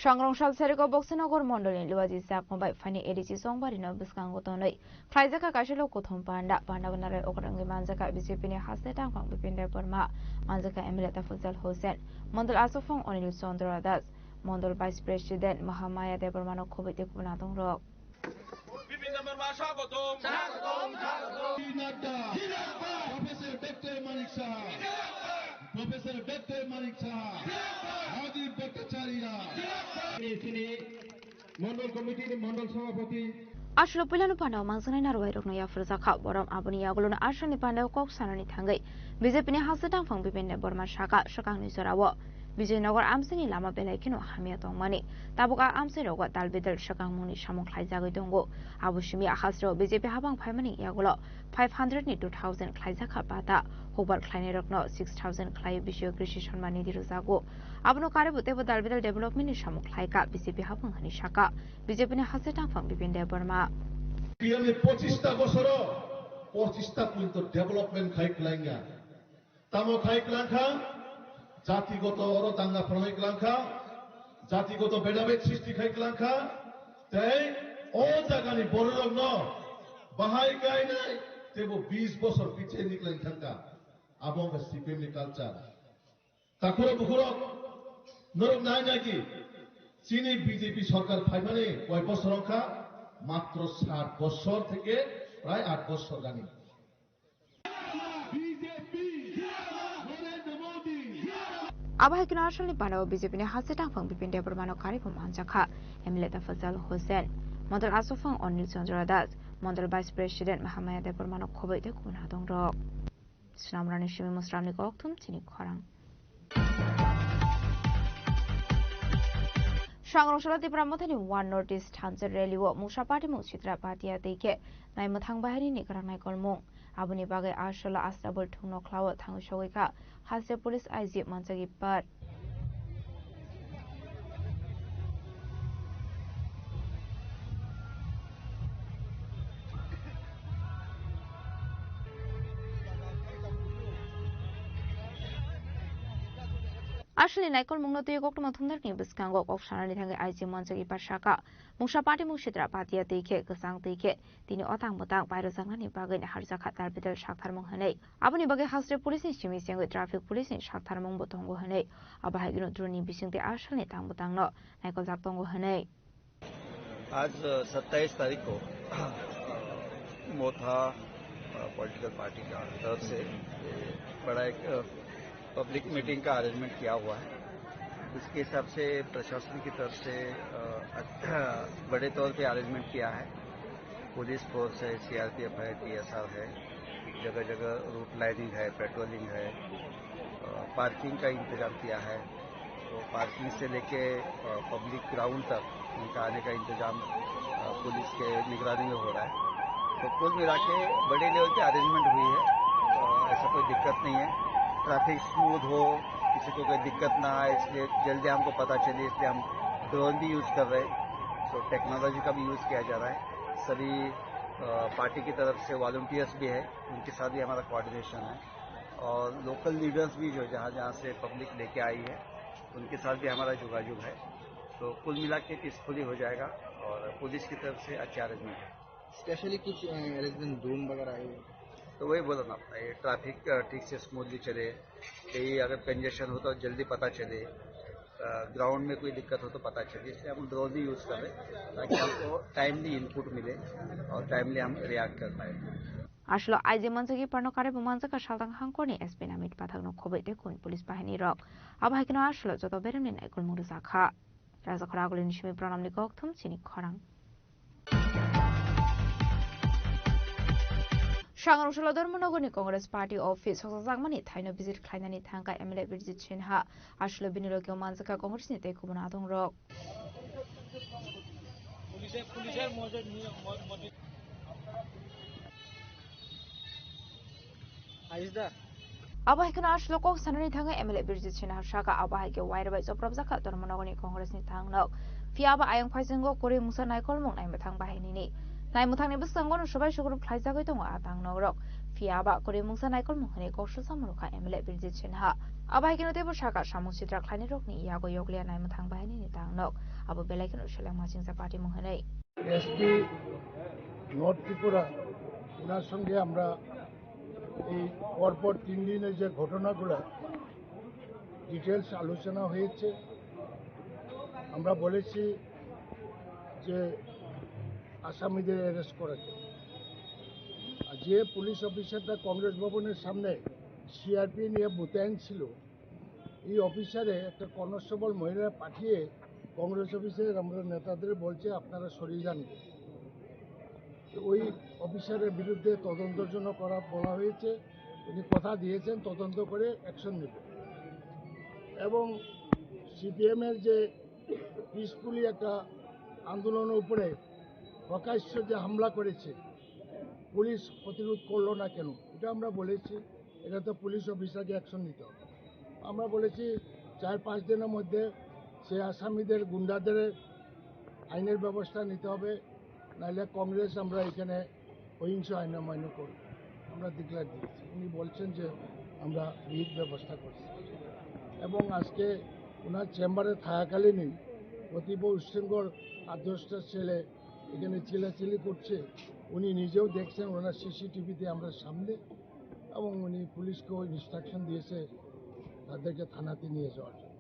Sangrong sal sariko Boksinagar mondolni Luaji Chakma bai phani A D C Chongbarino bwskango tonwi khlaijakha kaisa lok kuthum panda. Panda gwnarwi okrangwi manjakha B J P ni haste tangphang Bipin Debbarma, manjakha M L A Tafazzal Hussain, mondol aswkphang Anil Chandra Das, mondol Vice President Mahamaya Debbarmano khobwi tei kubun adongrok. Bipin Debbarma swagotom. Swagotom, swagotom. Nadda. Zindabad. Professor Doctor Manik Saha. Zindabad. Professor Doctor Manik Saha. Zindabad. Rajiv Bhattacharya. Zindabad. Sini Mondol Committee ni Mondol Sabhapati. Aswkno puilano pandao mangjaknai narwai rokno yaphurjakha. Borom aboni yagulono aswkni pandao kok sanani thangwi B J P ni haste tangphang Bipin Debbarma saka swkangni jorao Vijaynagar amchaini lama belai kheno hamya tongmani. Tabuk a amchairogo dalbidal swkangmungni samung khlaijagwi tongo. Abo simi a hasteo B J P habang phaimani yagulo five hundred ni two thousand khlaijakha pata, hukbar khlainairokno six thousand khlaiwi bisingo Krishi Samman Nidhi rwjago. Abono karwibo teibo dalbidal development ni samung khlaikha B J P habang hwnwi sakha B J P ni haste tangphang Bipin Debbarma. P M ni pochista bosoro pochista kwinto development khai kwlainga. Tamo khai kwlangkha, jatigoto oro danga phwrwngwi kwlangkha, jatigoto bedabed sristi khai kwlangkha, tei o jagani bororokno bahai kainai teibo bis bosor pichai ni kwlai thangkha. Abo wngkha C P M ni culture. Takhurok bukhurok norok nai nai di, chini B J P sorkar phaimani koi bosor wngkha, matro sat bosor theke prai at bosor gani. Abo hai kheno asalni panao B J P ni haste tangphang Bipin Debbarmano karwi bo manjakha M L A Tafazzal Hussain, Mondol Aswkphang Anil Chandra Das, Mondol Vice President Mahamaya Debbarmano khobwi tei kubun hadongrok. Snamrani simi Musramni kokthum chini khorang. Sangrong salo Tipra Mothani One North East Thansa Rally o mungsa party mung Chitra Patia tei khe naimwthang bahari ni kwrang naikolmung. Aboni bagwi a salo Astabul thungno khlao thangwi sogwi kha haste police I G manjagwi par. Aswkni naikolmungno twiwi koktwma thumnarokni bwskango kok sanani thangwi I G manjagwi par saka. Mungsa party mung Chitra Patia twi khe kwchang twi khe tini otang bwtang pairojaknani bagwi naharjakha dalbidal saktharmung hwnwi. Aboni bagwi haste police ni simi sengwi traffic police ni saktharmung bo tongo hwnwi. Abo hai kheno drone ni bisingtwi a salni tang bwtangno naikoljak tongo hwnwi. आज सत्ताईस तारीख को मोथा political party का तरफ से ये बड़ा एक पब्लिक मीटिंग का अरेंजमेंट किया हुआ है। उसके हिसाब से प्रशासन की तरफ से अ, बड़े तौर पे अरेंजमेंट किया है। पुलिस फोर्स है, सीआरपीएफ है, पीएसआर है, जगह जगह रूट लाइनिंग है, पेट्रोलिंग है, अ, पार्किंग का इंतजाम किया है। तो पार्किंग से लेके, अ, पब्लिक ग्राउंड तक उनका आने का इंतजाम, अ, पुलिस के निगरानी में हो रहा है। तो कुल मिला के बड़े लेवल पे अरेंजमेंट हुई है। अ, ऐसा कोई दिक्कत नहीं है। ट्रैफिक स्मूथ हो, किसी को कोई दिक्कत ना आए, इसलिए जल्दी हमको पता चले, इसलिए हम ड्रोन भी यूज़ कर रहे हैं। सो टेक्नोलॉजी का भी यूज़ किया जा रहा है। सभी, अ, पार्टी की तरफ से वॉलंटियर्स भी है, उनके साथ भी हमारा कोऑर्डिनेशन है। और लोकल लीडर्स भी जो जहाँ जहाँ से पब्लिक लेके आई है, उनके साथ भी हमारा जोगाजोग है, तो कुल मिला के पीसफुली हो जाएगा और पुलिस की तरफ से अच्छे अरेंजमेंट है। स्पेशली कुछ अरेंजमेंट ड्रोन वगैरह है? तो वही बोला ना, ये ट्रैफिक ठीक से स्मूथली चले, कहीं अगर कंजेशन हो तो जल्दी पता चले, ग्राउंड में कोई दिक्कत हो तो पता चले, इसलिए हम ड्रोन भी यूज़ कर रहे हैं ताकि हमको टाइमली इनपुट मिले और टाइमली हम रिएक्ट कर पाए। Aswlo I G manjak ipar no kare bo manjak kha saltang hangkor ni S P Namit Pathak no khoboi tei kun police bahini rok. Abo hai kheno aswlo joto berem ni naikolmung rwjak kha. Rajakhor Aguli ni simi Pranam ni kok thum chini khorang. Sangrong salo Dharmanagar ni Congress Party office hokjakmani thaino visit khlainani thangkha M L A Birjit Sinha. Aswlo bini logi o manjak kha Congress ni tei kubun adong rok. Abo hai kheno aswlo kok sanani thangwi M L A Birjit Sinha saka abo hai khe waira bai choprobjak kha Dharmanagar ni Congress ni thangnok. Phiya ba ayang phaisingo kwrwi mungsa naikolmung naimwthang bahainini. Naimwthangni bwskango no swbai sugrub khlaijagwi tongo a thangnok rok. Phiya ba kwrwi mungsa naikolmung hwnwi kok swcham rwkha M L A Birjit Sinha. Abo hai kheno teibo saka samung sitra khlainai rokni yago yokliya naimwthang bahainini thangnok. Abo belai kheno seleng machingsa party mung hwnwi. SP north Tripura, ওনার সঙ্গে আমরা এই পরপর তিন দিনে যে ঘটনাগুলো ডিটেলস আলোচনা হয়েছে, আমরা বলেছি যে আসামিদের অ্যারেস্ট করার জন্য। আর যে পুলিশ অফিসারটা কংগ্রেস ভবনের সামনে সিআরপি নিয়ে মোতায়েন ছিল, এই অফিসারে একটা কনস্টেবল মহিলা পাঠিয়ে কংগ্রেস অফিসের আমরা নেতাদের বলছে, "আপনারা সরিয়ে যান।" তো ওই অফিসারের বিরুদ্ধে তদন্তের জন্য করা বলা হয়েছে, উনি কথা দিয়েছেন তদন্ত করে অ্যাকশন নেবেন। এবং সিপিএমের যে পিসফুলি একটা আন্দোলনের উপরে প্রকাশ্য যে হামলা করেছে, পুলিশ প্রতিরোধ করলো না কেন, এটা আমরা বলেছি। এটা তো পুলিশ অফিসারকে অ্যাকশন নিতে হবে। আমরা বলেছি চার পাঁচ দিনের মধ্যে সে আসামিদের, গুন্ডাদের আইনের ব্যবস্থা নিতে হবে, নাহলে কংগ্রেস আমরা এখানে অহিংস আইন অমান্য করব। আমরা ডিক্লেয়ার দিয়েছি। উনি বলছেন যে আমরা বিহিত ব্যবস্থা করছি। এবং আজকে ওনার চেম্বারে থাকাকালীনই অতীব উচ্ছৃঙ্খল আট দশটা ছেলে এখানে চিল্লাচিল্লি করছে, উনি নিজেও দেখছেন, ওনার সিসিটিভিতে আমরা সামনে, এবং উনি পুলিশকেও ইনস্ট্রাকশন দিয়েছে তাদেরকে থানাতে নিয়ে যাওয়ার জন্য।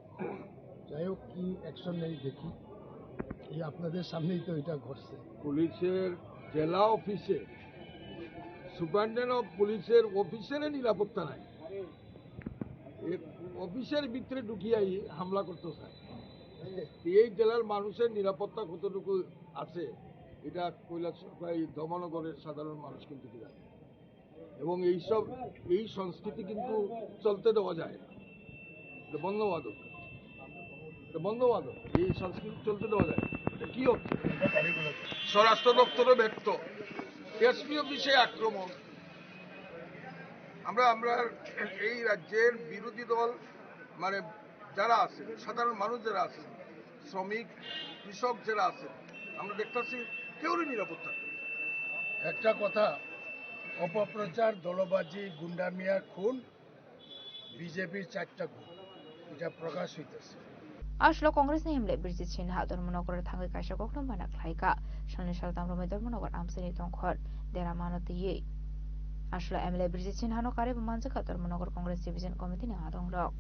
যাই হোক, কি অ্যাকশন নেই দেখি, এই আপনাদের সামনেই তো এটা ঘটছে। পুলিশের জেলা অফিসে সুপারিনটেন্ডেন্ট অফ পুলিশের অফিসের নিরাপত্তা নাই, এ অফিসের ভিতরে ঢুকিয়াই হামলা করতে চায়। এই জেলার মানুষের নিরাপত্তা কতটুকু আছে, এটা কৈলাসহর, এই ধর্মনগরের সাধারণ মানুষ কিন্তু কি জানে। এবং এইসব, এই সংস্কৃতি কিন্তু চলতে দেওয়া যায় না, এটা বন্ধ হওয়া দরকার, এটা বন্ধ হওয়া দরকার। এই সংস্কৃতি চলতে দেওয়া যায় না। এটা কি হচ্ছে? স্বরাষ্ট্র দপ্তরও ব্যর্থ, এসপি অফিসে আক্রমণ। আমরা, আমরা এই রাজ্যের বিরোধী দল, মানে, যারা আছেন, সাধারণ মানুষ যারা আছেন, শ্রমিক, কৃষক যারা আছেন, আমরা দেখতাছি কেউরই নিরাপত্তা নেই। একটা কথা, অপপ্রচার, দলবাজি, গুন্ডামিয়া, খুন, বিজেপির চারটা গুণ, এটা প্রকাশ হইতেছে। Aswlo Congress ni M L A Birjit Sinha Dharmanagar thangwi kaisa kokno bana khlaikha. Salni saltam romwi Dharmanagar amchaini tongkhor dera mano twiwi. Aswlo M L A Birjit Sinha no kare bo manjakha Dharmanagar Congress Division Committee ni adong rok.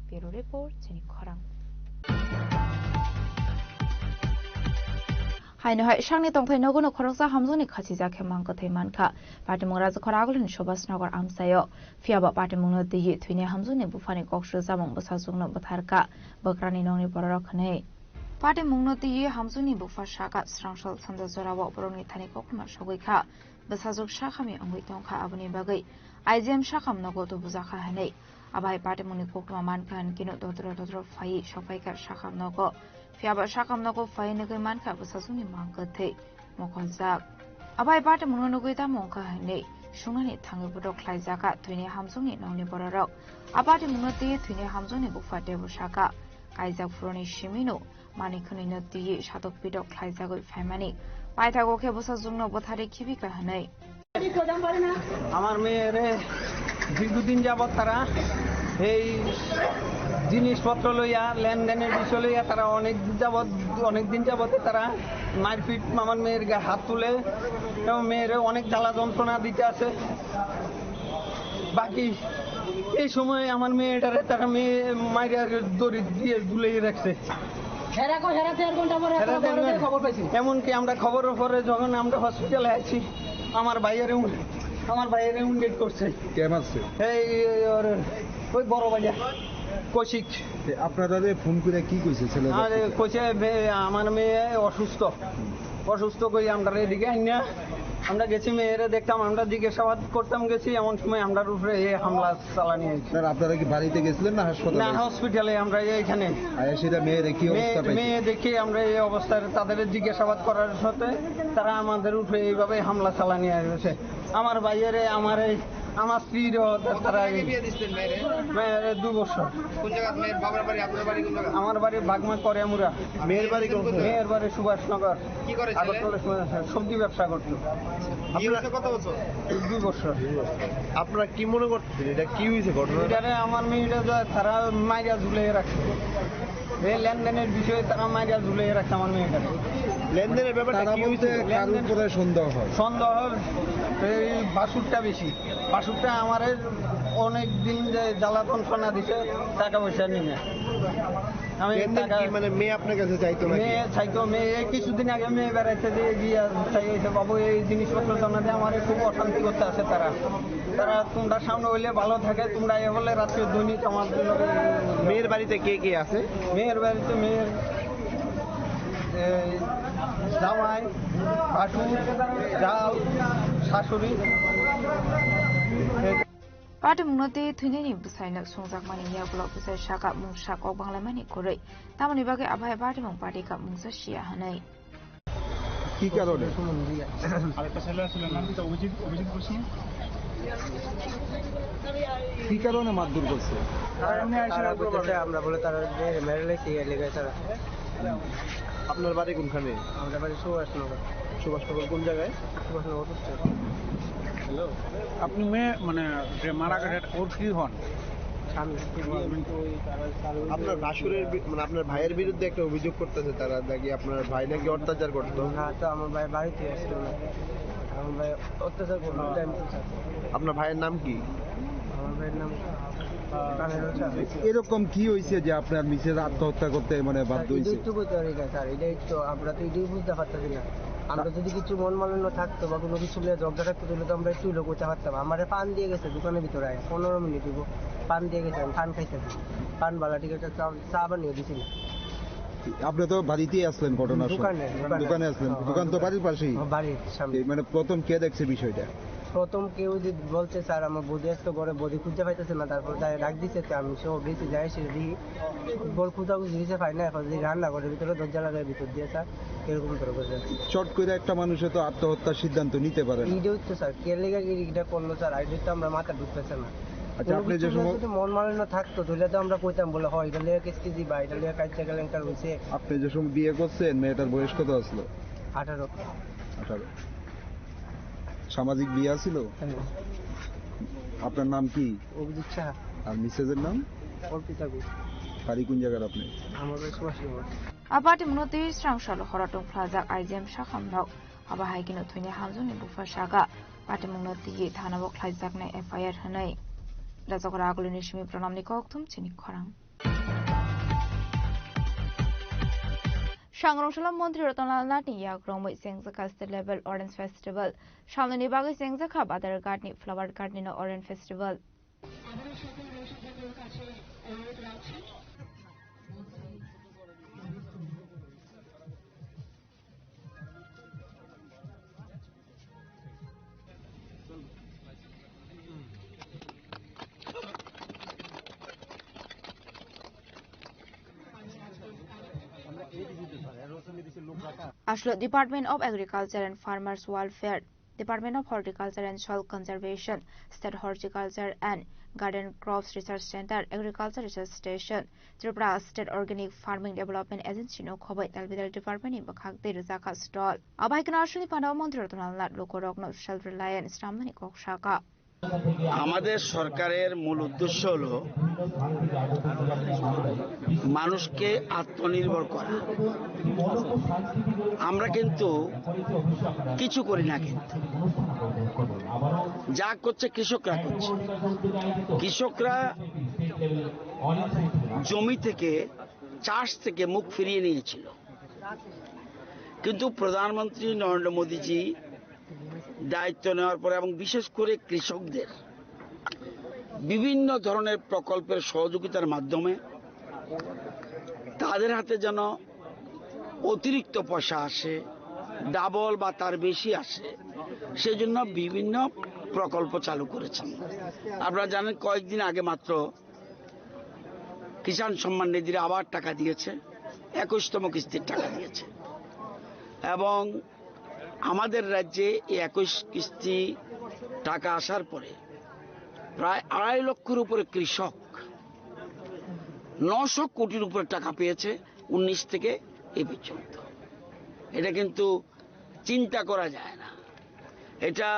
Bureau Report, chini khorang. Haino hai sakni tongthai nogo no khoroksa hamjakni khachijak khe mang kwthwi mankha. Patimung Rajakhor Agulini Subhas Nagar amchaio. Phiya ba patimungno twiwi thwini hamjakni buphani kok swrwchamung bwsajwkno bwtharkha bwkrani nokni bororok hwnwi. Patimungno twiwi hamjakni bupha sakha, swrangsal sanja jorao borokni thani koktwma sogwi kha. Bwsajwk sakhami wngwi tongkha, aboni bagwi I G M sakham nogo tubujakha hwnwi. Abo hai patimungni koktwma mankha hwnkhe no dodro dodro phaiwi sokphaikha sakham nogo. Phiya ba sakham nogo phaiwi nugwi mankha bwsajwkni mang kwthwi mokoljak. Abo hai patimungno nugwi tamo wngkha hwnwi Sungnani thangwi bodol khlaijak kha thwini hamjwkni nokni bororok. A patimungno twiwi thwini hamjwkni bupha teibo sakha, kaijak phuruni simino manwi khwnwino twiwi satok pitok khlaijagwi phaimani. Paithago khe bwsajwkno bwtharwi khibi kha hwnwi. আমার মেয়েরে দীর্ঘদিন যাবৎ তারা এই জিনিসপত্র লইয়া, লেনদেনের বিষয় লইয়া তারা অনেক যাবৎ, অনেক দিন যাবৎ তারা মারপিট, আমার মেয়ের গায়ে হাত তুলে এবং মেয়েরে অনেক জ্বালা যন্ত্রণা দিতে আছে। বাকি এই সময় আমার মেয়েটারে তারা মেয়ে মাইরা দড়ি দিয়ে ঝুলিয়ে রাখছে। হেরা কো হেরা দেড় ঘন্টা পরে হেরা দেড় ঘন্টা। খবর পাইছি। এমনকি আমরা খবরের পরে যখন আমরা হসপিটালে আছি, আমার ভাইয়ের উম-, আমার ভাইয়ের উন্ডেট করছে। কে মারছে? এই, এই, ওর, ওই বড় ভাইয়া, কৌশিক। এ, আপনারা ফোন করে কি কইছে ছেলেরা? আরে, কইছে, বে-, আমার মেয়ে অসুস্থ। অসুস্থ কই আমরা এদিকে আইনা, আমরা গেছি মেয়েরে দেখতাম, আমরা জিজ্ঞাসাবাদ করতাম গেছি, এমন সময় আমরার উপরে এই হামলা চালানি হয়েছে। স্যার, আপনারা কি বাড়িতে গেছিলেন না হাসপাতালে? না, হসপিটালে আমরা এইখানে। আর সেটা মেয়েরে কি মেয়ে, অবস্থা পাইছে? মেয়ে দেখে আমরা এই অবস্থায় তাদের জিজ্ঞাসাবাদ করার সাথে তারা আমাদের উপরে এইভাবে হামলা চালানি হয়েছে। আমার ভাইয়েরে, আমার এই, আমার স্ত্রীরও তারা এই বিয়ে দিচ্ছেন মেয়েরে? মেয়েরে দু বছর। কোন জায়গা? মেয়ের বাবার বাড়ি, আপনার বাড়ি কোন জায়গা? আমার বাড়ি বাগমা করিয়ামুরা। মেয়ের বাড়ি কোন জায়গা? মেয়ের বাড়ি সুভাষনগর। কি করে ছেলে? আগরতলা সুভাষনগর, সবজি ব্যবসা করতো। বিয়ে হয়েছে কত বছর? দুই বছর। আপনারা কি মনে করতেছেন, এটা কি হয়েছে ঘটনা? এটারে আমার মেয়েটা যে তারা মাইরা ঝুলিয়ে রাখছে। এই লেনদেনের বিষয়ে তারা মাইরা ঝুলিয়ে রাখছে আমার মেয়েটা। লেনদেনের ব্যাপারটা তারা কি বলতে হয়েছে? কার লেনদেন উপরে সন্দেহ হয়? সন্দেহ এই বাসুরটা বেশি। বাসুরটা আমারে অনেক দিন যে জ্বালা যন্ত্রণা দিছে, টাকা পয়সা নিয়ে। আমি লেনদেন টাকা কি, মানে, মেয়ে আপনার কাছে চাইতো নাকি? মেয়ে চাইতো, মেয়ে এই কিছুদিন আগে মেয়ে বেড়াইতে দিয়ে গিয়ে চাইছে, "বাবু, এই জিনিসপত্র জমা দিয়ে আমারে খুব অশান্তি করতে আছে তারা। তারা তোমরা সামনে হইলে ভালো থাকে, তোমরা এ হলে রাত্রে দৈনিক আমার জন্য।" মেয়ের বাড়িতে কে কে আছে? মেয়ের বাড়িতে মেয়ের, এই, জামাই, ভাসুর, জাল, শাশুড়ি। এই Patimungno tei thwinani bwsaino songjakmani yagulo bwsai sakha mungsa kok banglaimani kwrwi, tamoni bagwi abo hai patimung party kha mungsa siya hwnwi. কি কারণে? আরেকটা ছেলে আসলে না, তো অভিজিৎ, অভিজিৎ বসু। কি কারণে মারধর করছে? তারা এমনি আসলে তারা বলতেছে, আমরা বলে তারা মেরে লেগেছে, এর লেগে তারা। আপনার বাড়ি কোনখানে? আমাদের বাড়ি সুভাষনগর। সুভাষনগর কোন জায়গায়? সুভাষনগর। হ্যালো। আপনি মেয়ে, মানে, যে মারা গেছে, ওর কি হন? স্বামী। আপনার ভাসুরের বি-, মানে, আপনার ভাইয়ের বিরুদ্ধে একটা অভিযোগ করতেছে তারা, নাকি আপনার ভাই নাকি অত্যাচার করতো? না, তো আমার ভাই বাড়িতে আসতো না। আমার ভাই অত্যাচার করতো, টাইম তো স্যার। আপনার ভাইয়ের নাম কি? আমার ভাইয়ের নাম, আহ, কানাডা স্যার। এরকম কি হয়েছে যে আপনার মিসেস আত্মহত্যা করতে, মানে, বাধ্য স্যার, হয়েছে? এটাই তো বলতে পারি না স্যার, এটাই তো, আমরা তো এটাই বুঝতে পারতেছি না। আমরা যদি কিছু মন মালিন্য থাকতো বা কোনো কিছু নিয়ে ঝগড়া থাকতো, তাহলে তো আমরা একটু লোক করতে পারতাম। আমারে পান দিয়ে গেছে দোকানের ভিতরে আয়া, পনেরো মিনিট হইব, পান দিয়ে গেছে, আমি পান খাইতেছি, পান বালা ঠিক আছে, চা, চা বানিয়ে দিছি না। আপনি তো বাড়িতেই আসলেন ঘটনার সময়। দোকানে, দোকানে। দোকানে আসলেন। হ্যাঁ, দোকান তো দোকানে। বাড়ির পাশেই। হ্যাঁ, বাড়ির সামনে। এই মানে প্রথম কে দেখছে বিষয়টা? প্রথম কেউ যে বলছে, "স্যার, আমার বৌদি আসতো ঘরে, বৌদি খুঁজে পাইতেছে না।" তারপর তাই ডাক দিছে, তো আমি সহ গেছি, যাই এসে দেখি বল খোঁজাখুঁজি হয়েছে, পাই না। এখন যদি রান্না করে ভিতরে দরজা লাগায় ভিতর দিয়ে, স্যার, এরকম করে বলছে। চট করে একটা মানুষে তো আত্মহত্যার সিদ্ধান্ত নিতে পারে না। এইটাই তো স্যার, কে লেগে এটা করলো স্যার, এটা তো আমরা মাথা ঢুকতেছে না। আচ্ছা, কোনো আপনি কিছু যে সময় যদি মন মালিন্য থাকতো, তাহলে তো আমরা কইতাম, বলে, "হয়, এটা লিয়ে কেস কেজি বা এটা লিয়ে কাজ জায়গা লেনকার হয়েছে।" আপনি যে সময় বিয়ে করছেন, মেয়েটার বয়স কত আসলো? আঠারো। আঠারো। সামাজিক বিয়ে ছিল? হ্যাঁ। আপনার নাম কি? অভিজিৎ সাহা। আর মিসেসের নাম? অর্পিতা গুহ। বাড়ি কোন জায়গার আপনি? আমার বাড়ি Subhashnagar. A patimungno tei srang salo horo tongphlajak I G M sakhamno. Abo hai kheno thwini hamjwkni bupha sakha. Patimungno twiwi thanao khlaijaknai F I R hwnwi. Rajagora agulini simi pranamni kokthum chini khorang. Sangrong salo Montri Ratan Lal Nath ni yak romwi chengjakha state level Orange Festival. Salnwini bagwi chengjakha Badharghat ni Flower Garden o Orange Festival. Aslo Department of Agriculture and Farmers Welfare Department of Horticulture and Soil Conservation, State Horticulture and Garden Crops Research Center, Agriculture Research Station, Tripura State Organic Farming Development Agency no khoboi talbidal department ni bwkhak tei rwjakha stall. Abai kheno aswkni panda o montri Ratan Lal Nath lukurokno self reliant swnamnani kok sakha. আমাদের সরকারের মূল উদ্দেশ্য হলো মানুষকে আত্মনির্ভর করা। আমরা কিন্তু কিছু করি না, কিন্তু যা করছে কৃষকরা করছে। কৃষকরা জমি থেকে, চাষ থেকে মুখ ফিরিয়ে নিয়েছিল, কিন্তু প্রধানমন্ত্রী নরেন্দ্র মোদীজি দায়িত্ব নেওয়ার পরে এবং বিশেষ করে কৃষকদের বিভিন্ন ধরনের প্রকল্পের সহযোগিতার মাধ্যমে তাদের হাতে যেন অতিরিক্ত পয়সা আসে, ডাবল বা তার বেশি আসে, সেজন্য বিভিন্ন প্রকল্প চালু করেছেন। আপনারা জানেন, কয়েকদিন আগে মাত্র কিষাণ সম্মান নিধির আবার টাকা দিয়েছে, একুশতম কিস্তির টাকা দিয়েছে। এবং আমাদের রাজ্যে এই একুশ কিস্তি টাকা আসার পরে প্রায় আড়াই লক্ষের উপরে কৃষক নশো কোটির উপরে টাকা পেয়েছে উনিশ থেকে এই পর্যন্ত। এটা কিন্তু চিন্তা করা যায় না। এটা,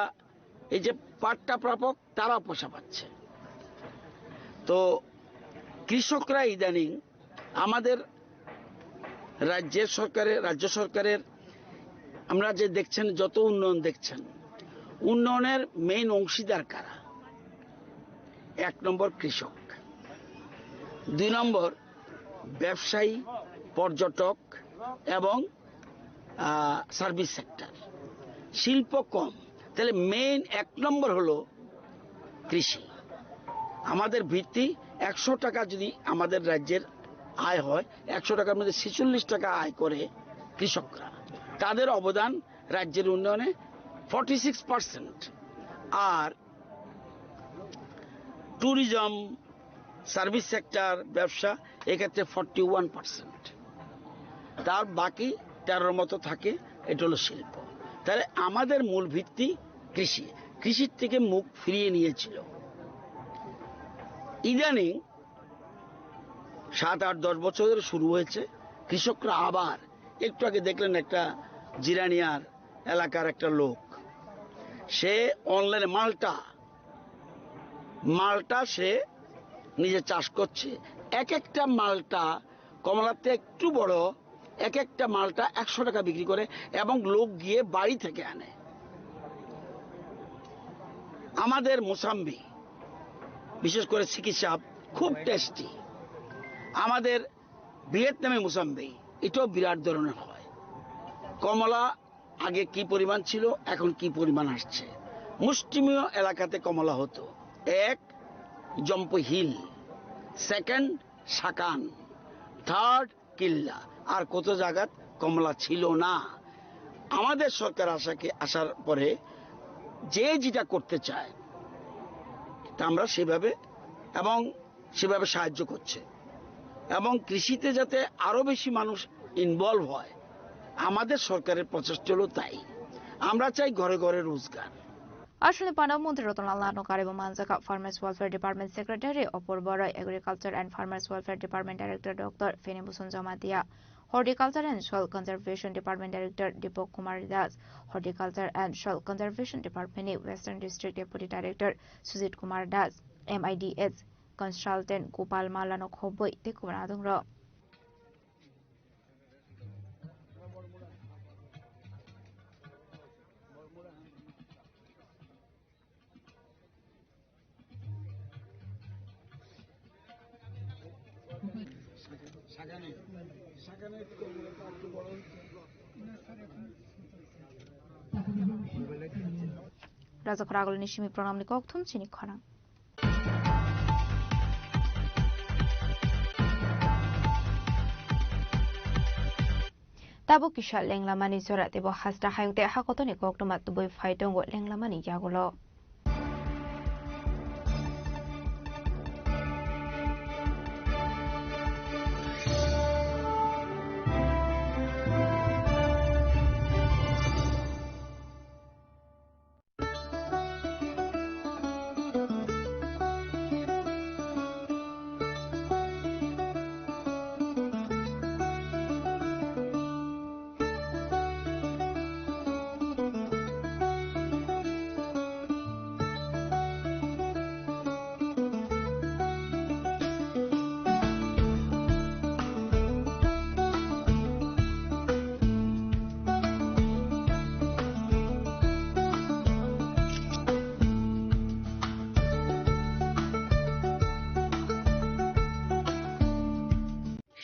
এই যে পাট্টা প্রাপক, তারা পয়সা পাচ্ছে। তো কৃষকরা ইদানিং আমাদের রাজ্যের সরকারের, রাজ্য সরকারের, আমরা যে দেখছেন, যত উন্নয়ন দেখছেন, উন্নয়নের মেইন অংশীদার কারা? এক নম্বর কৃষক, দুই নম্বর ব্যবসায়ী, পর্যটক এবং, আহ, সার্ভিস সেক্টর। শিল্প কম, তাহলে মেইন এক নম্বর হলো কৃষি। আমাদের ভিত্তি, একশো টাকা যদি আমাদের রাজ্যের আয় হয়, একশো টাকার মধ্যে ছেচল্লিশ টাকা আয় করে কৃষকরা। তাদের অবদান রাজ্যের উন্নয়নে ফর্টি সিক্স পার্সেন্ট। আর ট্যুরিজম, সার্ভিস সেক্টর, ব্যবসা, এক্ষেত্রে ফর্টি ওয়ান পার্সেন্ট। তার বাকি তেরোর মতো থাকে, এটা হলো শিল্প। তাহলে আমাদের মূল ভিত্তি কৃষি। কৃষির থেকে মুখ ফিরিয়ে নিয়েছিল। ইদানিং সাত, আট, দশ বছর ধরে শুরু হয়েছে, কৃষকরা আবার, একটু আগে দেখলেন একটা জিরানিয়ার এলাকার একটা লোক, সে অনলাইনে মালটা, মালটা সে নিজে চাষ করছে। এক একটা মালটা কমলাতে একটু বড়, এক একটা মালটা একশো টাকা বিক্রি করে এবং লোক গিয়ে বাড়ি থেকে আনে। আমাদের মোসাম্বি, বিশেষ করে সিকি সাব, খুব টেস্টি। আমাদের ভিয়েতনামি মোসাম্বি, এটাও বিরাট ধরনের হয়। কমলা আগে কি পরিমাণ ছিল, এখন কি পরিমাণ আসছে। মুষ্টিমেয় এলাকাতে কমলা হতো। এক, জম্পু হিল, সেকেন্ড, সাকান, থার্ড, কিল্লা। আর কত জায়গাত কমলা ছিল না। আমাদের সরকার আসাকে, আসার পরে যে যেটা করতে চায়, তা আমরা সেভাবে এবং সেভাবে সাহায্য করছে এবং কৃষিতে যাতে আরো বেশি মানুষ ইনভলভ হয়, আমাদের সরকারের প্রচেষ্টা হলো তাই। আমরা চাই ঘরে ঘরে রোজগার। Aswkni panda o montri Ratan Lal Nath no karwi bo manjakha Farmers Welfare Department Secretary Opor Boroi, Agriculture and Farmers Welfare Department Director Doctor Feni Bhusan Jamatia, Horticulture and Soil Conservation Department Director Deepak Kumar Das, Horticulture and Soil Conservation Department ni Western District Deputy Director Sujit Kumar Das, M I D S Consultant Gopal Malla no khobwi tei kubun adongrok. Rajakhor agulini simi pranamni kokthum chini khorang. Tabuk kisa lenglamani jora teibo hasta hayung tei hakotoni koktwma tubui phai tongo lenglamani yagulo.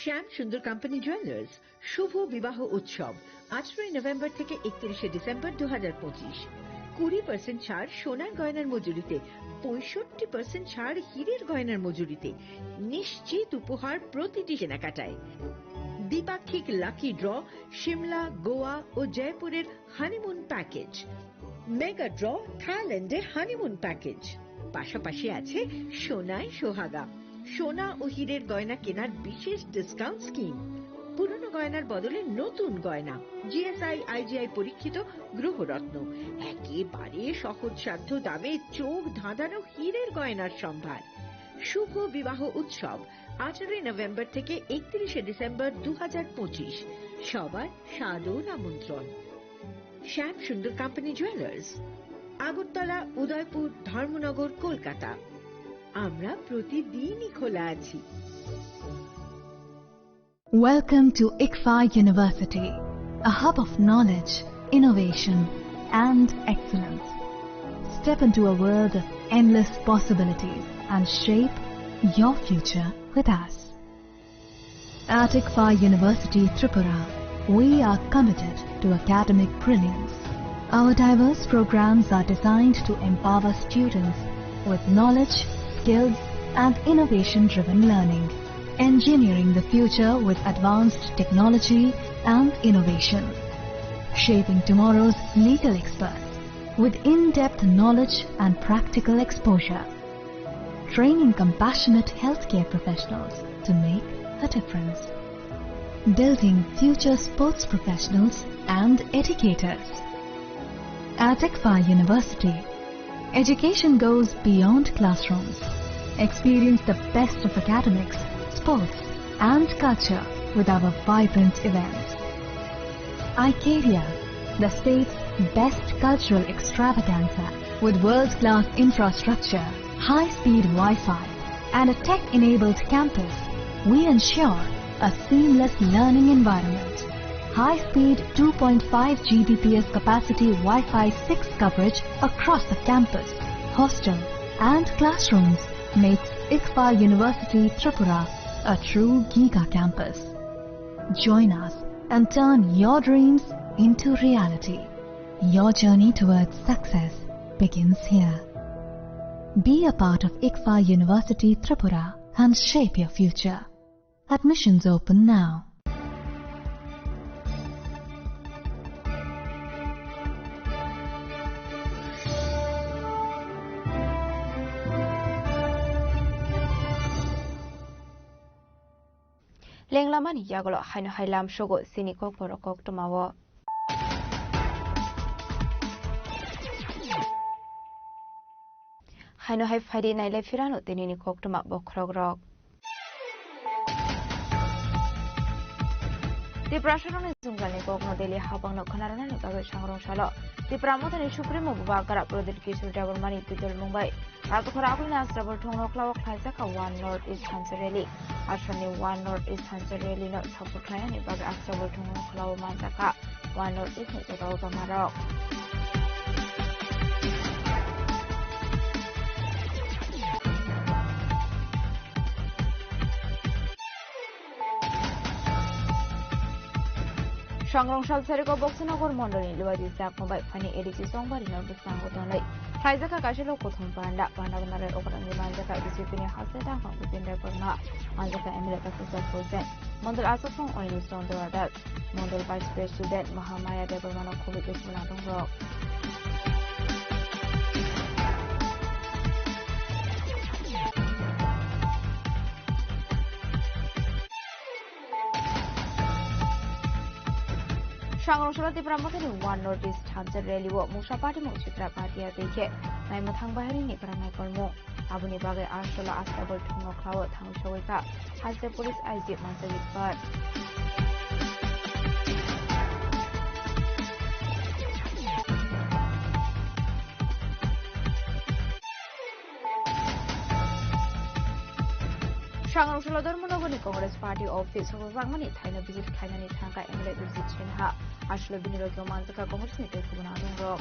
শ্যাম সুন্দর company jewellers শুভ বিবাহ উৎসব, আঠারোই নভেম্বর থেকে একত্রিশে ডিসেম্বর দু হাজার পঁচিশ। কুড়ি পার্সেন্ট ছাড় সোনার গয়নার মজুরিতে, পঁয়ষট্টি পার্সেন্ট ছাড় হীরের গয়নার মজুরিতে। নিশ্চিত উপহার প্রতিটি কেনাকাটায়। দ্বিপাক্ষিক লাকি ড্র, সিমলা, গোয়া ও জয়পুরের হানিমুন প্যাকেজ। মেগা ড্র, থাইল্যান্ডে হানিমুন প্যাকেজ। পাশাপাশি আছে সোনায় সোহাগা, সোনা ও হীরের গয়না কেনার বিশেষ ডিসকাউন্ট স্কিম। পুরনো গয়নার বদলে নতুন গয়না, জিএসআই আইজিআই পরীক্ষিত গ্রহরত্ন, একেবারে সহজসাধ্য দামে চোখ ধাঁধানো হীরের গয়নার সম্ভার। শুভ বিবাহ উৎসব, আঠারোই নভেম্বর থেকে একত্রিশে ডিসেম্বর দু হাজার পঁচিশ। সবার সাদর আমন্ত্রণ। শ্যাম সুন্দর কোম্পানি জুয়েলার্স, আগরতলা, উদয়পুর, ধর্মনগর, কলকাতা। আমরা প্রতিদিনই খোলা আছি। Welcome to ICFAI University, a hub of knowledge, innovation, and excellence. Step into a world of endless possibilities and shape your future with us. At ICFAI University Tripura, we are committed to academic brilliance. Our diverse programs are designed to empower students with knowledge, skills, and innovation-driven learning, engineering the future with advanced technology and innovation, shaping tomorrow's legal experts with in-depth knowledge and practical exposure, training compassionate healthcare professionals to make a difference, building future sports professionals and educators. At ICFAI University, education goes beyond classrooms. Experience the best of academics, sports, and culture with our vibrant events. Icaria, the state's best cultural extravaganza, with world-class infrastructure, high-speed Wi-Fi, and a tech-enabled campus, we ensure a seamless learning environment. High-speed two point five G B P S capacity Wi-Fi six coverage across the campus, hostel, and classrooms makes ICFAI University Tripura a true giga campus. Join us and turn your dreams into reality. Your journey towards success begins here. Be a part of ICFAI University Tripura and shape your future. Admissions open now. Lenglamani yagulo haino hai lamsogo chini kokborok koktwmao. Haino hai phaidi nailai phirano tinini koktwma bokhorokrok. Tiprasarokni jwngjal ni kokno daily habangno khwnarwna ni bagwi sangrong salo Tipra Mothani Supremo Bubagra Pradip Kishore Debbarmani twidulmung bai Rajakhor Agulni Astabul thongno khlao khlaijak kha One North East Thansa Rally. Assamni One North East Thansa Rally no support khlainani bagwi Astabul thongno khlao manjak kha One North East ni jotao jamarok. Sangrong sal sariko Boksanagar mondolni Luwaji Chakma bai phani A D C Songbari no bwskango tonwi khlaijak kha kaisa lok kothom panda. Panda gwnalai okrangwi manjak kha B J P ni haste dangkhong Bipin Debbarma, manjak kha M L A Professor Hussain, mondol achukthung Anish Chandra Das, mondol Vice President Mahamaya Debbarma no khobwi twi swnamdongrok. Sangrong salo Tipra Mothani One North East Thansa Rally o Mungsa Party mung Chitra Bhatia tei khe naimwthang baharini kwrang naikolmung. Aboni bagwi Asolo Astabul thongno khlao thangwi sogwi kha Haste Police I G Manjari Par. Sangrong salo Dharmanagarni Congress Party office o kwbangmani thaino visit khlainani thangkha M L A Bijit Sinha. Asolo bini logi o manjakha Congress ni tei kubun adongrok.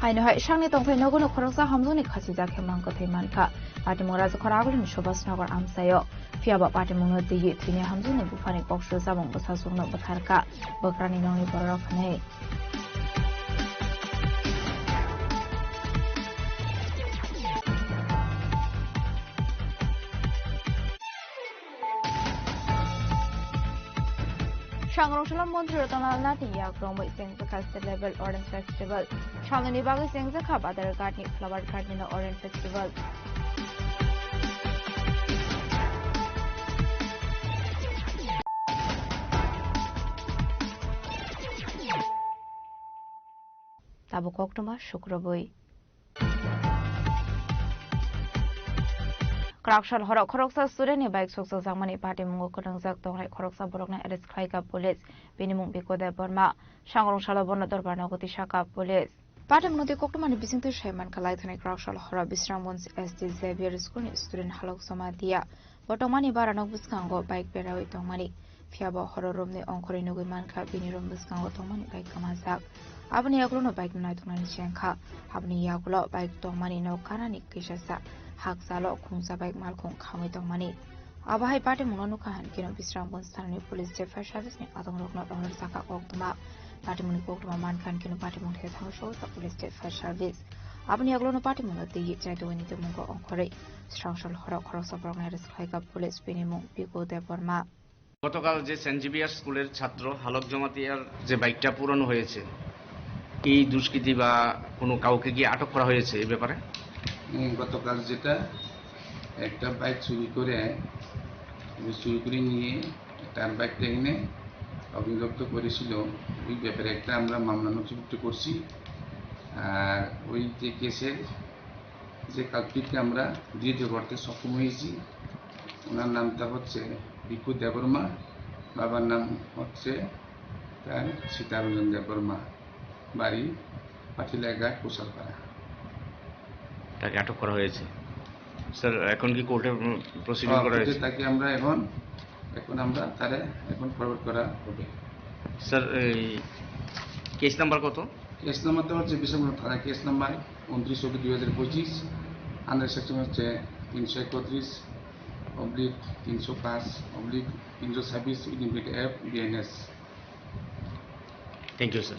Haino hai sakni tongthai nogono khoroksa hamjakni khachijak khe mang kwthwi mankha. Patimung Rajakhor Agulini Subhas Nagar amchaio. Phiyaba patimungno twiwi thwini hamjakni buphani kok sujamung bwsajwkno bwtharkha bwkrani nokni bororok hwnwi. Sangrong Solo Montri Ratan Lal Nath ni yak romwi chengjakha State Level Orange Festival. Salnwini bagwi chengjakha Badharghat ni Flower Garden o Orange Festival. Tabuk koktwma sukrubwi. Kwraksal horo khoroksa student ni bike sukjakjakmani patimungo kwrwngjak tongnai khoroksa borokno arrest khlaikha police. Bini mung Biko Debbarma. Sangrong salo bono dorbar nogo tisakha police. Patimungno tei koktwmani bisingtwi sai mankha Laithani Kwraksal horo Bisramganj S D Xavier School ni student Halok Jamatia. Bo tongmani bara nok bwskango bike berawi tongmani. Phiya bo horo romni ongkhorwi nugwi mankha bini rom bwskango tongmani bike kwmajak. Aboni yagulono bike no naituknani chengkha. Aboni yagulo bike tongmani nok ganani kisasa hakchalo khungsa bike malkhung khamwi tongmani. Abo hai patimungno nukha hinkhe no Bisramganj thanani police tei fire service ni adongrokno rohorjak koktwma. Patimungni koktwma mankha hinkhe no patimung thai thangwi sogwi police tei fire service. Aboni yagulono patimungno twiwi chaitugwi naitukmungo ongkhorwi Srangsal horo khoroksa borokno arrest khlaikha police, bini mung Piku Debbarma. গতকাল যে Saint Xavier স্কুলের ছাত্র হালক জমাতিয়ার যে বাইকটা পুরানো হয়েছে, এই দুষ্কৃতী বা কোনো কাউকে কি আটক করা হয়েছে এই ব্যাপারে? হুম, গতকাল যেটা একটা বাইক চুরি করে, চুরি করে নিয়ে তার বাইকটা এনে অগ্নিদগ্ধ করেছিল, ওই ব্যাপারে একটা আমরা মামলা নথিভুক্ত করছি। আর ওই যে কেসের যে কালপ্রিটকে আমরা ধৃত করতে সক্ষম হয়েছি। ওনার নামটা হচ্ছে ভিকু দেববর্মা, বাবার নাম হচ্ছে তার সীতারঞ্জন দেববর্মা, বাড়ি পাটিলাঘাট, কুশালপাড়া। তাকে আটক করা হয়েছে। স্যার, এখন কি কোর্টে, উম, প্রসিডিং হ্যাঁ, করা কোর্টে হয়েছে? তাকে আমরা এখন, এখন আমরা তারে এখন ফরওয়ার্ড করা হবে। স্যার, এই কেস নাম্বার কত? কেস নাম্বারটা হচ্ছে বিশালগড় থানা কেস নাম্বার ঊনত্রিশ অব্লিক দুই হাজার পঁচিশ, আন্ডার সেকশন হচ্ছে তিনশো একত্রিশ অব্লিক তিনশো পাঁচ অব্লিক তিনশো ছাব্বিশ indefinite F BNS. Thank you, sir.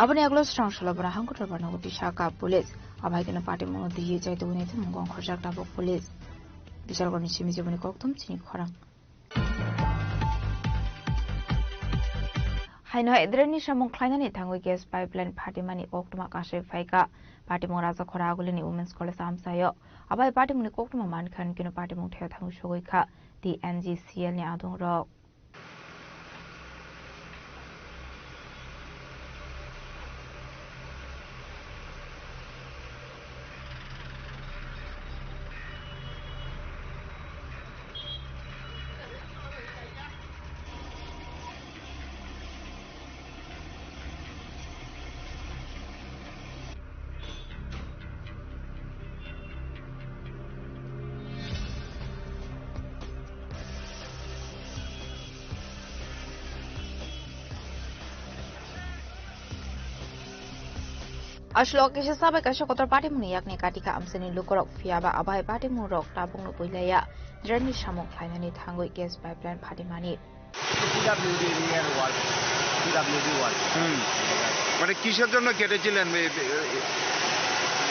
Aboni yagulo Srangsalo borok hangkotor barna uti saka police. Abai keno patimungno twiwi chaitugwi naitukmungo ongkhorjak tabuk police. Bishalgorni simi jeboni kokthum chini khorang. Haino hai drainni samung khlainani thangwi gas pipeline phatimani koktwma kasui phaikha. Patimung Rajakhora Agulini Women's College amchaio. Abai patimungni koktwma mankha hinkhe no patimung thaya thangwi sogwi kha T N G C L ni adongrok. Aswk kisa sabai kaisa kotor patimungni yakni katikha amchaini lukurok, phiyaba abai patimungrok tabuk nukwi laiya. Drainni samung khlainani thangwi gas pipeline phatimani. PWD এরিয়ার work, PWD work. হুম। মানে কিসের জন্য কেটেছিলেন? এ-, এ-,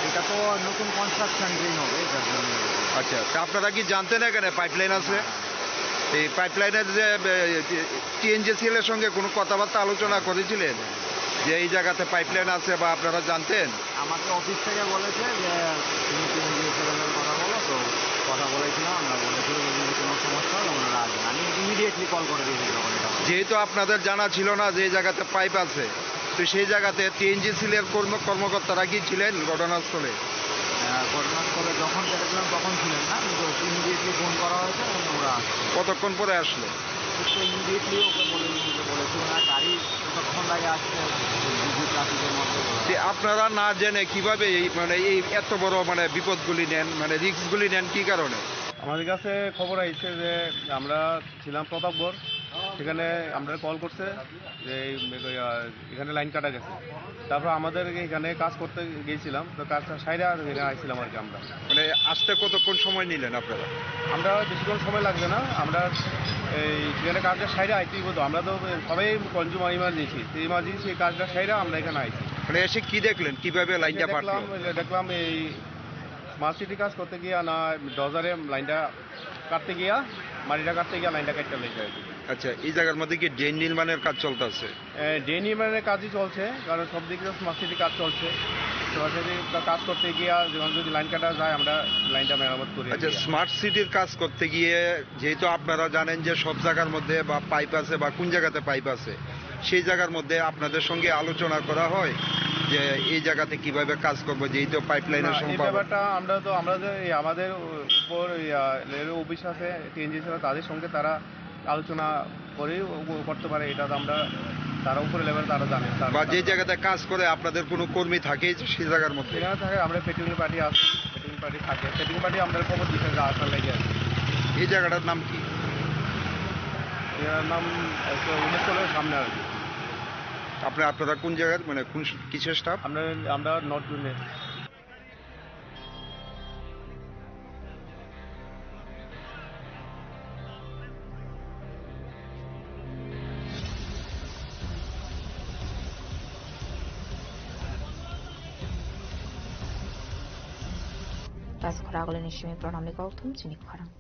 এটা তো নতুন construction drain হবে, এটার জন্য। আচ্ছা, তা আপনারা কি জানতেন এখানে পাইপলাইন আছে? হ্যাঁ। এই পাইপলাইনের যে, এ, টিএনজিসিএল এর সঙ্গে কোনো কথাবার্তা আলোচনা করেছিলেন যে এই জায়গাতে পাইপলাইন আছে বা আপনারা জানতেন? আমাকে অফিস থেকে বলেছে যে তুমি টিএনজিএসএল এর কথা বলো, তো কথা বলেছিলাম, আমরা বলেছিল যে যদি কোনো সমস্যা হয় ওনারা আসবেন। আমি ইমিডিয়েটলি কল করে দিয়েছি যখন এটা হয়। যেহেতু আপনাদের জানা ছিল না যে এই জায়গাতে পাইপ আছে, তো সেই জায়গাতে টিএনজিসিএল এর কর্ম-, কর্মকর্তারা কি ছিলেন ঘটনাস্থলে? আহ, ঘটনাস্থলে যখন দেখলাম তখন ছিলেন না, কিন্তু ইমিডিয়েটলি ফোন করা হয়েছে এবং ওরা আসছে। কতক্ষণ পরে আসলো? তো ইমিডিয়েটলি ওকে বলে দিতে বলেছি, ওনার গাড়ি কতক্ষণ লাগে আসতে, বিজি ট্রাফিকের মধ্যে। যে আপনারা না জেনে কিভাবে এই, মানে, এই এত বড়, মানে, বিপদগুলি নেন, মানে, রিস্কগুলি নেন কি কারণে? আমাদের কাছে খবর আইছে যে আমরা ছিলাম প্রতাপগড়, সেখানে আমরা কল করছে যে এই, আহ, এখানে লাইন কাটা গেছে। তারপর আমাদের এখানে কাজ করতে গিয়েছিলাম, তো কাজটা সাইরা এখানে আইছিলাম আর কি আমরা। মানে আসতে কতক্ষণ সময় নিলেন আপনারা? আমরা বেশিক্ষণ সময় লাগবে না, আমরা এই যেখানে কাজটা সাইরা আইতেই বলতো, আমরা তো সবাই কনজিউমার ইমার্জেন্সি, তো ইমার্জেন্সি কাজটা সাইরা আমরা এখানে আইছি। মানে এসে কি দেখলেন, কিভাবে লাইনটা এসে দেখলাম, ফাটলো? এই যে দেখলাম এই স্মার্ট সিটি কাজ করতে গিয়া না ডজারে লাইনটা কাটতে গিয়া, মাটিটা কাটতে গিয়া লাইনটা কেটে লেগে যায়। আচ্ছা, এই জায়গার মধ্যে কি ড্রেন নির্মাণের কাজ চলতেছে? এ, ড্রেন নির্মাণের কাজই চলছে, কারণ সব দিকে তো স্মার্ট সিটি কাজ চলছে। স্মার্ট সিটি কাজ করতে গিয়া যেমন যদি লাইন কাটা যায়, আমরা লাইনটা মেরামত করি। আচ্ছা, স্মার্ট সিটির কাজ করতে গিয়ে যেহেতু আপনারা জানেন যে সব জায়গার মধ্যে বা পাইপ আছে বা কোন জায়গাতে পাইপ আছে, সেই জায়গার মধ্যে আপনাদের সঙ্গে আলোচনা করা হয় যে এই জায়গাতে কিভাবে কাজ করবো, যেহেতু পাইপলাইনের না, এই সম্ভাবনা। ব্যাপারটা আমরা তো, আমরা যে এই আমাদের উপর, ইয়া, লেভেল অফিস আছে, টিএনজিএস আছে, তাদের সঙ্গে তারা আলোচনা করে ও-, ও করতে পারে, এটা তো আমরা, তারা উপরে লেভেল তারা জানে, তারা বা যে জানে। জায়গাতে কাজ করে আপনাদের কোনো কর্মী থাকে যে সেই জায়গার মধ্যে? সেখানে থাকে, আমরা পেট্রোলিং পার্টি আছে, পেট্রোলিং পার্টি থাকে, পেট্রোলিং পার্টি আমাদের খবর দিচ্ছে যে আসার লেগে আছে। এই জায়গাটার নাম কি? এটার নাম হচ্ছে উমেশ কলেজের সামনে আর কি। আপনি, আপনারা কোন জায়গার, মানে কোন স-, কিসের স্টাফ? আমরা, আমরা নর্থ জোনের। Pas khorang agulini simi pranamni kokthum chini khorang.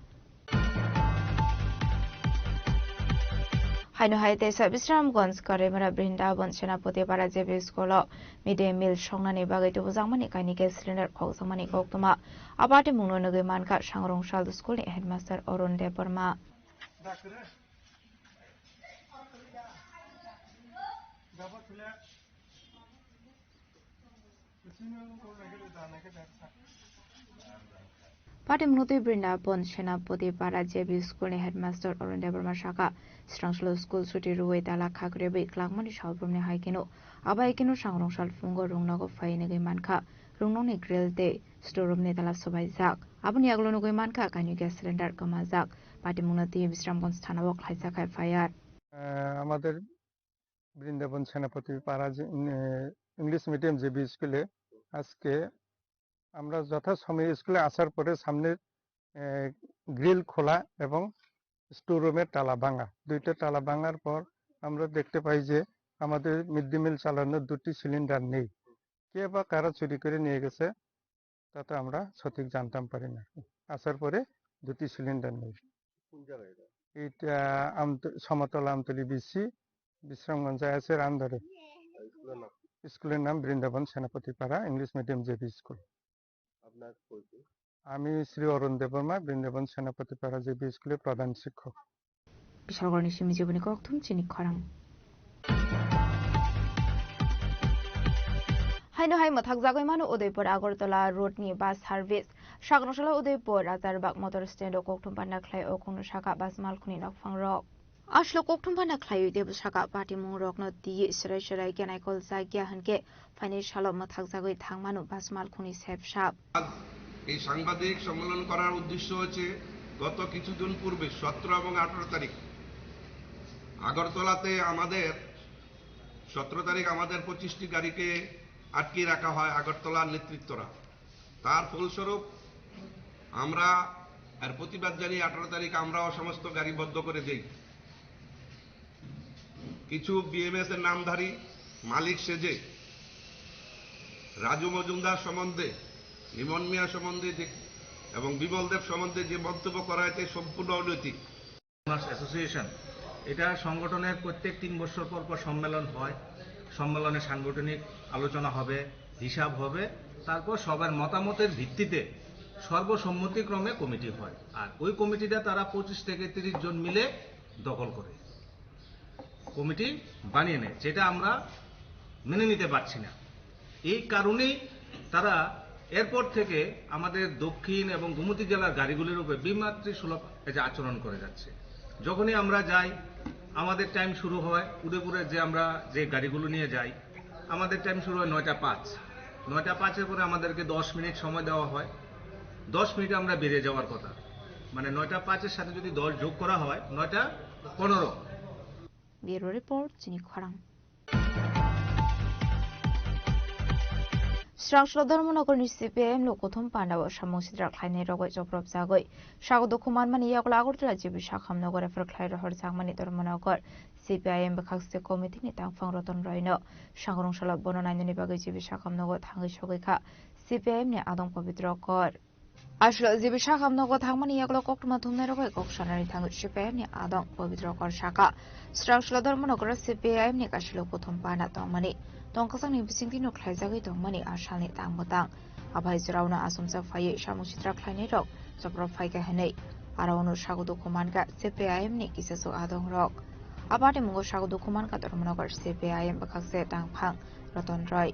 Haino hai teisa Bisramganj Karimura Brindaban Senapati Para J B School o mid day meal songnani bagwi tubujakmani kainwi gas cylinder khokjakmani koktwma. A patimungno nugwi mankha Sangrong Sal School ni headmaster Arun Debbarma. Patimungno twi Brindaban Senapati Para J B School ni headmaster Arun Debbarma sakha, Srangslo school chuti rwui tala khak rebwi klangmani salbrumni hai kheno, abo hai kheno Sangrong Sal phungo Rungnogo phai nugwi mankha, Rungnokni grill tei store room ni tala swbaijak. Aboni yagulo nugwi mankha kainwi gas cylinder kwmajak. Patimungno twi Bisramganj thana o khlaijak F I R. আহ, আমাদের বৃন্দাবন সেনাপতি পাড়া যে, উম, আহ, English medium JB স্কুলে আজকে আমরা যথাসময়ে স্কুলে আসার পরে সামনের, আহ, গ্রিল খোলা এবং স্টোর রুমের তালা ভাঙা। দুইটা তালা ভাঙার পর আমরা দেখতে পাই যে আমাদের মিড ডে মিল চালানোর দুটি সিলিন্ডার নেই। কে বা কারা চুরি করে নিয়ে গেছে, তা তো আমরা সঠিক জানতাম পারি না। আসার পরে দুটি সিলিন্ডার নেই। কোন জায়গা এটা? এটা আমত-, সমতল আমতলী বিসি, বিশ্রামগঞ্জ আইএসএর আন্ডারে। আর স্কুলের নাম? স্কুলের নাম বৃন্দাবন সেনাপতি পাড়া ইংলিশ মিডিয়াম জেবি স্কুল। আপনার পরিচয়? আমি শ্রী অরুণ দেববর্মা, বৃন্দাবন সেনাপতি পাড়া জেবি স্কুলের প্রধান শিক্ষক। Bishalgarni simi jiboni kokthum chini khorang. Haino hai mwthakjagwi mano Udaipur Agartala road ni bus service. Sakrosala Udaipur Rajarbag motor stand o kokthum panda khlai o khungno saka bus malkhuni nokphang rok. Aslo kokthum panda khlaiwi tebo saka patimung rokno twiwi serai serai khe naikol jakya hinkhe phainai salo mwthakjagwi thangmano bus malkhuni sep sap. এই সাংবাদিক সম্মেলন করার উদ্দেশ্য হচ্ছে গত কিছুদিন পূর্বে সতেরো এবং আঠারো তারিখ আগরতলাতে আমাদের, সতেরো তারিখ আমাদের পঁচিশটি গাড়িকে আটকে রাখা হয় আগরতলার নেতৃত্বরা। তার ফলস্বরূপ আমরা এর প্রতিবাদ জানিয়ে আঠারো তারিখ আমরাও সমস্ত গাড়ি বন্ধ করে দেই। কিছু বিএমএস এর নামধারী মালিক সেজে রাজু মজুমদার সম্বন্ধে, লিমন মিয়া সম্বন্ধে যে, এবং বিমল দেব সম্বন্ধে যে মন্তব্য করা হয়েছে সম্পূর্ণ অনৈতিক। অ্যাসোসিয়েশন, এটা সংগঠনের প্রত্যেক তিন বছর পর পর সম্মেলন হয়। সম্মেলনে সাংগঠনিক আলোচনা হবে, হিসাব হবে, তারপর সবার মতামতের ভিত্তিতে সর্বসম্মতিক্রমে কমিটি হয়। আর ওই কমিটিটা তারা পঁচিশ থেকে তিরিশ জন মিলে দখল করে কমিটি বানিয়ে নেয়, যেটা আমরা মেনে নিতে পারছি না। এই কারণেই তারা এরপর থেকে আমাদের দক্ষিণ এবং গোমতী জেলার গাড়িগুলির উপরে বিমাতৃসুলভ এই যে আচরণ করে যাচ্ছে। যখনই আমরা যাই, আমাদের টাইম শুরু হয় উদয়পুরে, যে আমরা যে গাড়িগুলো নিয়ে যাই, আমাদের টাইম শুরু হয় নয়টা পাঁচ। নয়টা পাঁচের পরে আমাদেরকে দশ মিনিট সময় দেওয়া হয়। দশ মিনিটে আমরা বেরিয়ে যাওয়ার কথা, মানে নয়টা পাঁচের সাথে যদি দশ যোগ করা হয়, নয়টা পনেরো। Bureau Report, Chini Khorang. Srangshalo Dharmanagarni C P I M ni kothom pandao samung sitra khlainai rogwi choprobjagwi sago dukhu manmani yagulo Agartala G B Sakham nogo refer khlai rohorjakmani Dharmanagar C P I M bwkhakse committee ni tangphang Roton Roy no sangrong salo bono nainani bagwi G B Sakham nogo thangwi sogwi kha C P I M ni adong Pabitra Kor. Aswk G B Sakham nogo thangmani yagulo koktwma thumnai rok bai kok sanani thangwi C P I M ni adong Pabitra Kor saka. Srangshalo Dharmanagar C P I M ni kasilo kothom panda tongmani tongkasangni bisingtwi no khlaijagwi tongmani asalni tang bwtang. Aphai jorao no asomsa phaiwi samung sitra khlainai rok chopro phaikha hinwi. Aro ono sago dukhu mankha C P I M ni kisasuk adong rok. A patimungo sago dukhu mankha Dharmanagar C P I M bwkhakse tangphang Roton Roy.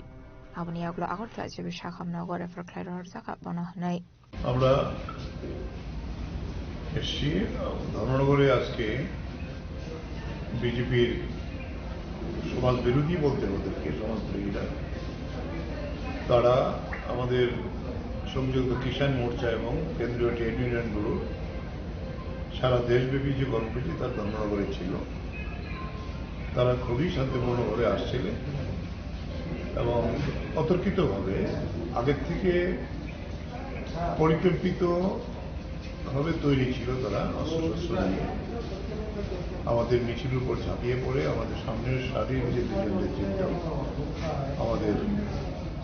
Aboni yagulo Agartala G B Sakham nogo refer khlai rohorjakha bono hinwi. আমরা এসছি ধর্মনগরে আজকে বিজেপির সমাজ বিরোধী বলতে ওদেরকে সমাজ বিরোধীরা, তারা আমাদের সংযুক্ত কিষাণ মোর্চা এবং কেন্দ্রীয় ট্রেড ইউনিয়নগুলোর সারা দেশব্যাপী যে কর্মসূচি তার ধর্মনগরে ছিল। তারা খুবই শান্তিপূর্ণভাবে আসছিলেন এবং অতর্কিতভাবে আগের থেকে পরিকল্পিতভাবে তৈরি ছিল তারা অস্ত্রশস্ত্র নিয়ে। আমাদের মিছিলের উপর ঝাঁপিয়ে পড়ে আমাদের সামনের সারির যে দুজন নেতৃত্ব, আমাদের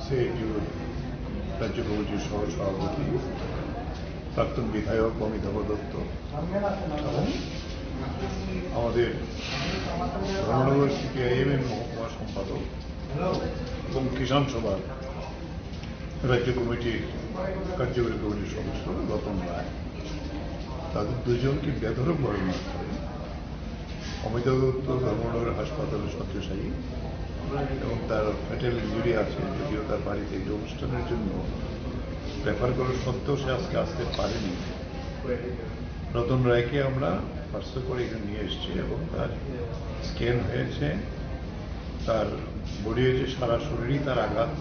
সিআইটিউর রাজ্য কমিটির সহ সভাপতি, প্রাক্তন বিধায়ক অমিতাভ দত্ত এবং আমাদের ধর্মনগর সিপিআইএম এর মহকুমা সম্পাদক এবং কিষাণ সভার রাজ্য কমিটির কার্যকরী কমিটির সদস্য রতন রায়, তাদের দুজনকে বেধড়কভাবে মারধর করে। অমিতাভ দত্ত ধর্মনগর হাসপাতালে শয্যাশায়ী এবং তার ফ্যাটাল ইনজুরি আছে, যদিও তার বাড়িতে একটি অনুষ্ঠানের জন্য রেফার করা সত্ত্বেও সে আজকে আসতে পারেনি। রতন রায়কে আমরা পার্সেল করে এখানে নিয়ে এসেছি এবং তার স্ক্যান হয়েছে, তার বডি হয়েছে, সারা শরীরই তার আঘাত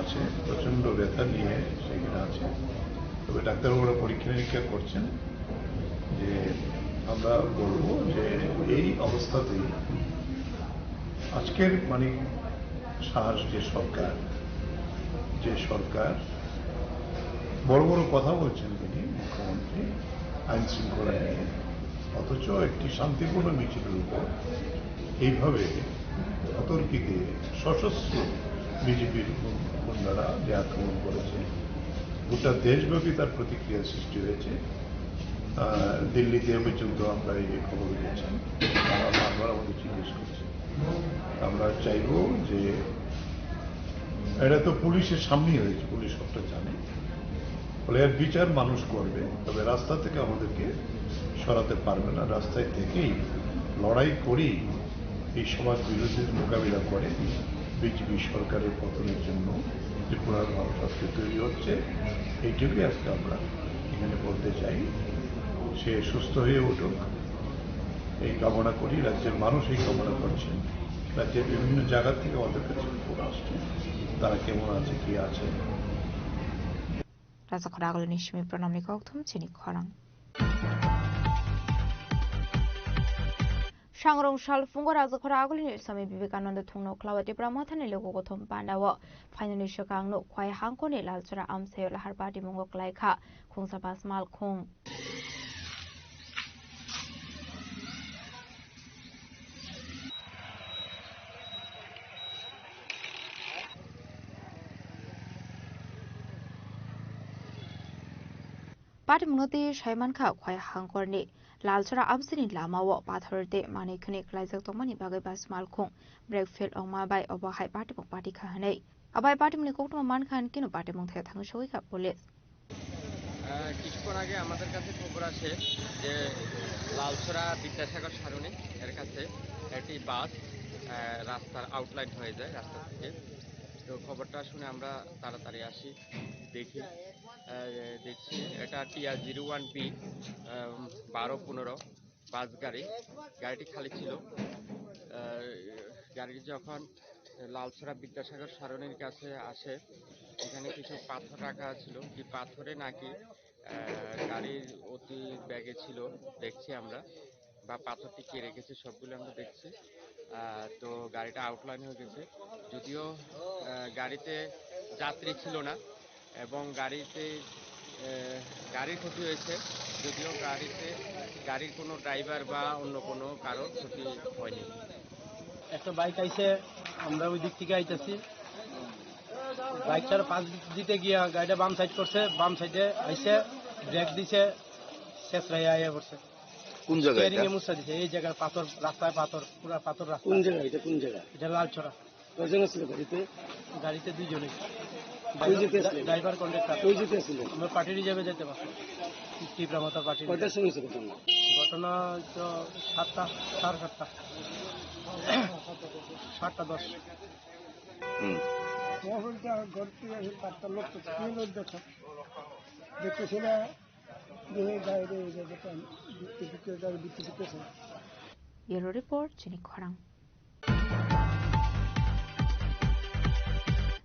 আছে, প্রচণ্ড ব্যথা নিয়ে সেখানে আছে। তবে ডাক্তারবাবুরা পরীক্ষা নিরীক্ষা করছেন যে আমরা বলবো যে এই অবস্থাতেই আজকের মানিক সাহার যে সরকার, যে সরকার বড় বড় কথা বলছেন তিনি মুখ্যমন্ত্রী আইন শৃঙ্খলা নিয়ে, অথচ একটি শান্তিপূর্ণ মিছিলের উপর এইভাবে অতর্কিতে সশস্ত্র বিজেপির গুন্ডারা যে আক্রমণ করেছে, গোটা দেশব্যাপী তার প্রতিক্রিয়া সৃষ্টি হয়েছে। আহ, দিল্লিতে পর্যন্ত আমরা এই খবর পেয়েছি, তারা বারবার আমাদের জিজ্ঞেস করছে। আমরা চাইবো যে এটা তো পুলিশের সামনেই হয়েছে, পুলিশ সবটা জানে, ফলে এর বিচার মানুষ করবে, তবে রাস্তা থেকে আমাদেরকে সরাতে পারবে না। রাস্তায় থেকেই লড়াই করেই এই সমাজ বিরোধীদের মোকাবিলা করে বিজেপি সরকারের পতনের জন্য যে পুনর্ভাবনা আজকে তৈরি হচ্ছে, এইটুকুই আজকে আমরা এখানে বলতে চাই। সে সুস্থ হয়ে উঠুক, এই কামনা করি। রাজ্যের মানুষ এই কামনা করছেন। রাজ্যের বিভিন্ন জায়গা থেকে আমাদের কাছে খবর আসছে, তারা কেমন আছে, কি আছে। Rajakhor agulini simi pranamni kokthum chini khorang. Sangrong sal phungo Rajakhor agulini Swami Vivekananda thungno khlawa Tipra Mothani logo kothom pandao phainani swkangno Khwai hangkorni Lalchora amsaio lahar patimungo klaikha khungsa basmal khung. Patimungno tei saimankha Khwai hangkorni Lalchora amsini lamao pathor tei manwi khwnwi klaijak tongmani bagwi basmal khung break fail ongma bai obo hai patimung patikha hwnwi. Abai patimungni koktwma mankha hwn keno patimung thaya thangwi sogwi kha police. আহ, কিছুক্ষণ আগে আমাদের কাছে খবর আসে যে লালছড়া বিদ্যাসাগর সারণি এর কাছে একটি বাস, আহ, রাস্তার আউটলাইন হয়ে যায় রাস্তা থেকে। তো খবরটা শুনে আমরা তাড়াতাড়ি আসি, দেখি, আহ, দেখছি এটা টিআর জিরো ওয়ান বি বারো পনেরো বাস গাড়ি, গাড়িটি খালি ছিল। আহ, গাড়ি যখন লালছড়া বিদ্যাসাগর সারণির কাছে আসে, এখানে কিছু পাথর রাখা ছিল, কি পাথরে নাকি, আহ, গাড়ির অতি বেগে ছিল, দেখছি আমরা। বা পাথর টিকিয়ে রেখেছে, সবগুলো আমরা দেখছি। আহ, তো গাড়িটা আউটলাইন হয়ে গেছে, যদিও আহ, গাড়িতে যাত্রী ছিল না এবং গাড়িতে আহ, গাড়ির ক্ষতি হয়েছে, যদিও গাড়িতে গাড়ির কোনো ড্রাইভার বা অন্য কোনো কারোর ক্ষতি হয়নি। একটা বাইক আইছে, আমরা ওই দিক থেকে আইতেছি, বাইকটার পাশ দিতে গিয়া গাড়িটা বাম সাইড করছে, বাম সাইডে আইছে, ব্রেক দিছে, শেষ রাইয়া আইয়া পড়ছে। কোন জায়গা স্টিয়ারিং এ এটা? মুসা দিছে, এই জায়গায় পাথর, রাস্তায় পাথর, পুরা পাথর রাস্তা। কোন জায়গা এটা? কোন জায়গা? এটা লালছড়া। কয়জন আসছিল গাড়িতে? গাড়িতে দুইজনে। কই যেতে আসছিল? Driver conductor. কই যেতে আসছিল? আমরা পার্টি রিজার্ভে যেতে পারছি। তীব্র মাথা পার্টি কয়টার রিজার্ভ। সময় হয়েছে ঘটনা? ঘটনা তো সাতটা, সাড়ে সাতটা, সাতটা দশ। হুম। মোবাইলটা ঘর থেকে এসে তারটা লোক তো স্ক্রিন দেখো। দেখতেছি না। Bureau Report, chini khorang.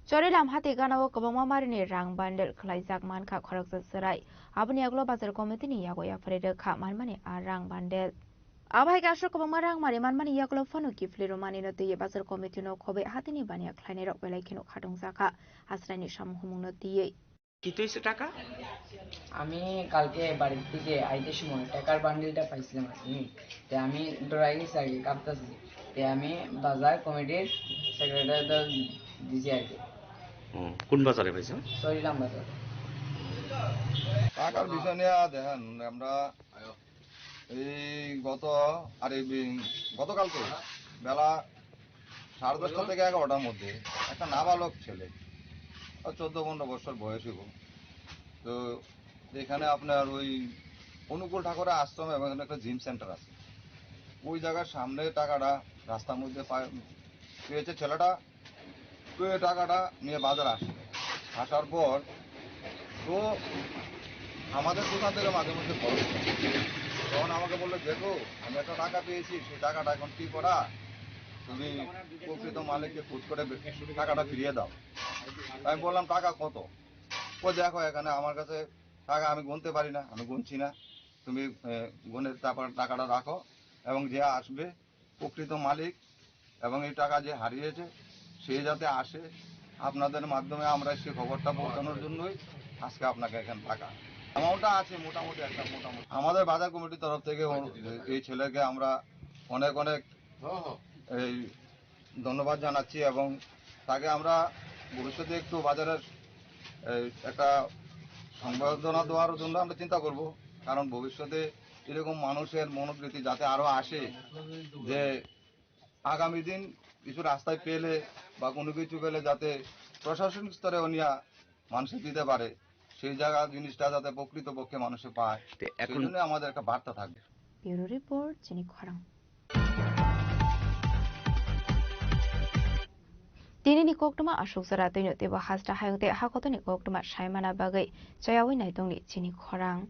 Chorilam hati gana o kwbangma marini rang bandel khlaijak mankha khoroksa chwrai. Aboni yagulo bazar committee ni yago yapharwi rwkha manmani a rang bandel. Abo hai khe aswk kwbangma rang mari manmani yagulo phano kiphilwi rwmani no twiwi bazar committee no khobwi hatini baniya khlainai rok belai kheno khatung jakha. Aswraini samung humung no twiwi. কি তো হয়েছে টাকা? আমি কালকে বাড়ির থেকে আইতে সময় টাকার বান্ডিলটা পাইছিলাম আর কি। তে আমি ডরাই গেছি আর কি, কাঁপতেছি। তে আমি বাজার কমিটির সেক্রেটারিতে দিছি আর কি। হুম, কোন বাজারে পাইছো? সরিলাম বাজার। টাকার বিষয় নিয়ে দেখেন, আমরা এই গত, আর এই বি-, গতকালকে বেলা সাড়ে দশটা থেকে এগারোটার মধ্যে একটা নাবালক ছেলে, ও চোদ্দ পনেরো বছর বয়স হইব। তো এখানে আপনার ওই অনুকূল ঠাকুরের আশ্রম এবং এখানে একটা জিম সেন্টার আছে, ওই জায়গার সামনে টাকাটা রাস্তার মধ্যে পা-, পেয়েছে ছেলেটা। তো এই টাকাটা নিয়ে বাজার আসে, আসার পর তো আমাদের দোকান থেকে মাঝে মধ্যে খরচ হয়। তখন আমাকে বললো, "দেখো, আমি একটা টাকা পেয়েছি, সেই টাকাটা এখন কি করা, তুমি প্রকৃত মালিককে খোঁজ করে বে-, টাকাটা ফিরিয়ে দাও।" আমি বললাম, "টাকা কত?" "ও দেখো, এখানে আমার কাছে টাকা আমি গুনতে পারি না, আমি গুনছি না, তুমি আহ, গুনে তারপর টাকাটা রাখো, এবং যে আসবে প্রকৃত মালিক এবং এই টাকা যে হারিয়েছে, সে যাতে আসে, আপনাদের মাধ্যমে আমরা সে খবরটা পৌঁছানোর জন্যই আজকে আপনাকে এখানে ডাকা।" অ্যামাউন্টটা আছে মোটামুটি একটা, মোটামুটি আমাদের বাজার কমিটির তরফ থেকে ও-, এই ছেলেকে আমরা অনেক অনেক এই ধন্যবাদ জানাচ্ছি এবং তাকে আমরা ভবিষ্যতে একটু বাজারের এই একটা সংবর্ধনা দেওয়ার জন্য আমরা চিন্তা করব, কারণ ভবিষ্যতে এরকম মানুষের মনোবৃত্তি যাতে আরো আসে, যে আগামী দিন কিছু রাস্তায় পেলে বা কোনো কিছু পেলে যাতে প্রশাসনিক স্তরে উনিয়া মানুষে দিতে পারে, সেই জায়গা জিনিসটা যাতে প্রকৃতপক্ষে মানুষে পায়, তে সেই এখন জন্য আমাদের একটা বার্তা থাকবে। Bureau Report, chini khorang. Tini ni koktwma aswk jora twino teibo hasta hayung tei hakotoni koktwma saimana bagwi chayawi naitongni chini khorang.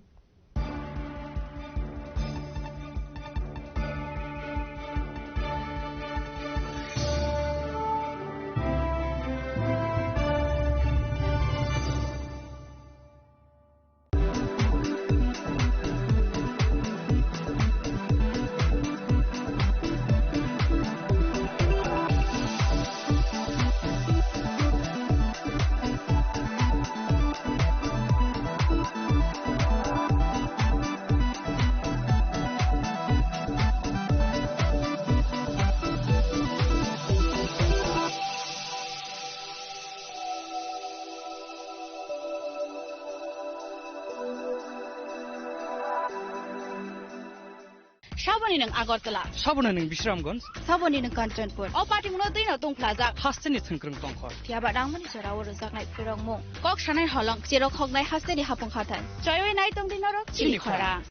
Saboni nwng Agartala. Saboni nwng Bisramganj. Saboni nwng Kanchanpur. O party muno twi no tongphlajak. Hasteni thwngkwrwng tongkhor. Phiya ba rangmani jora o rwjaknai phwrwngmung. Kok sanai holong, cherok hoknai hasteni hapung hathai. Choiwi nai tongdi norok chini khorang.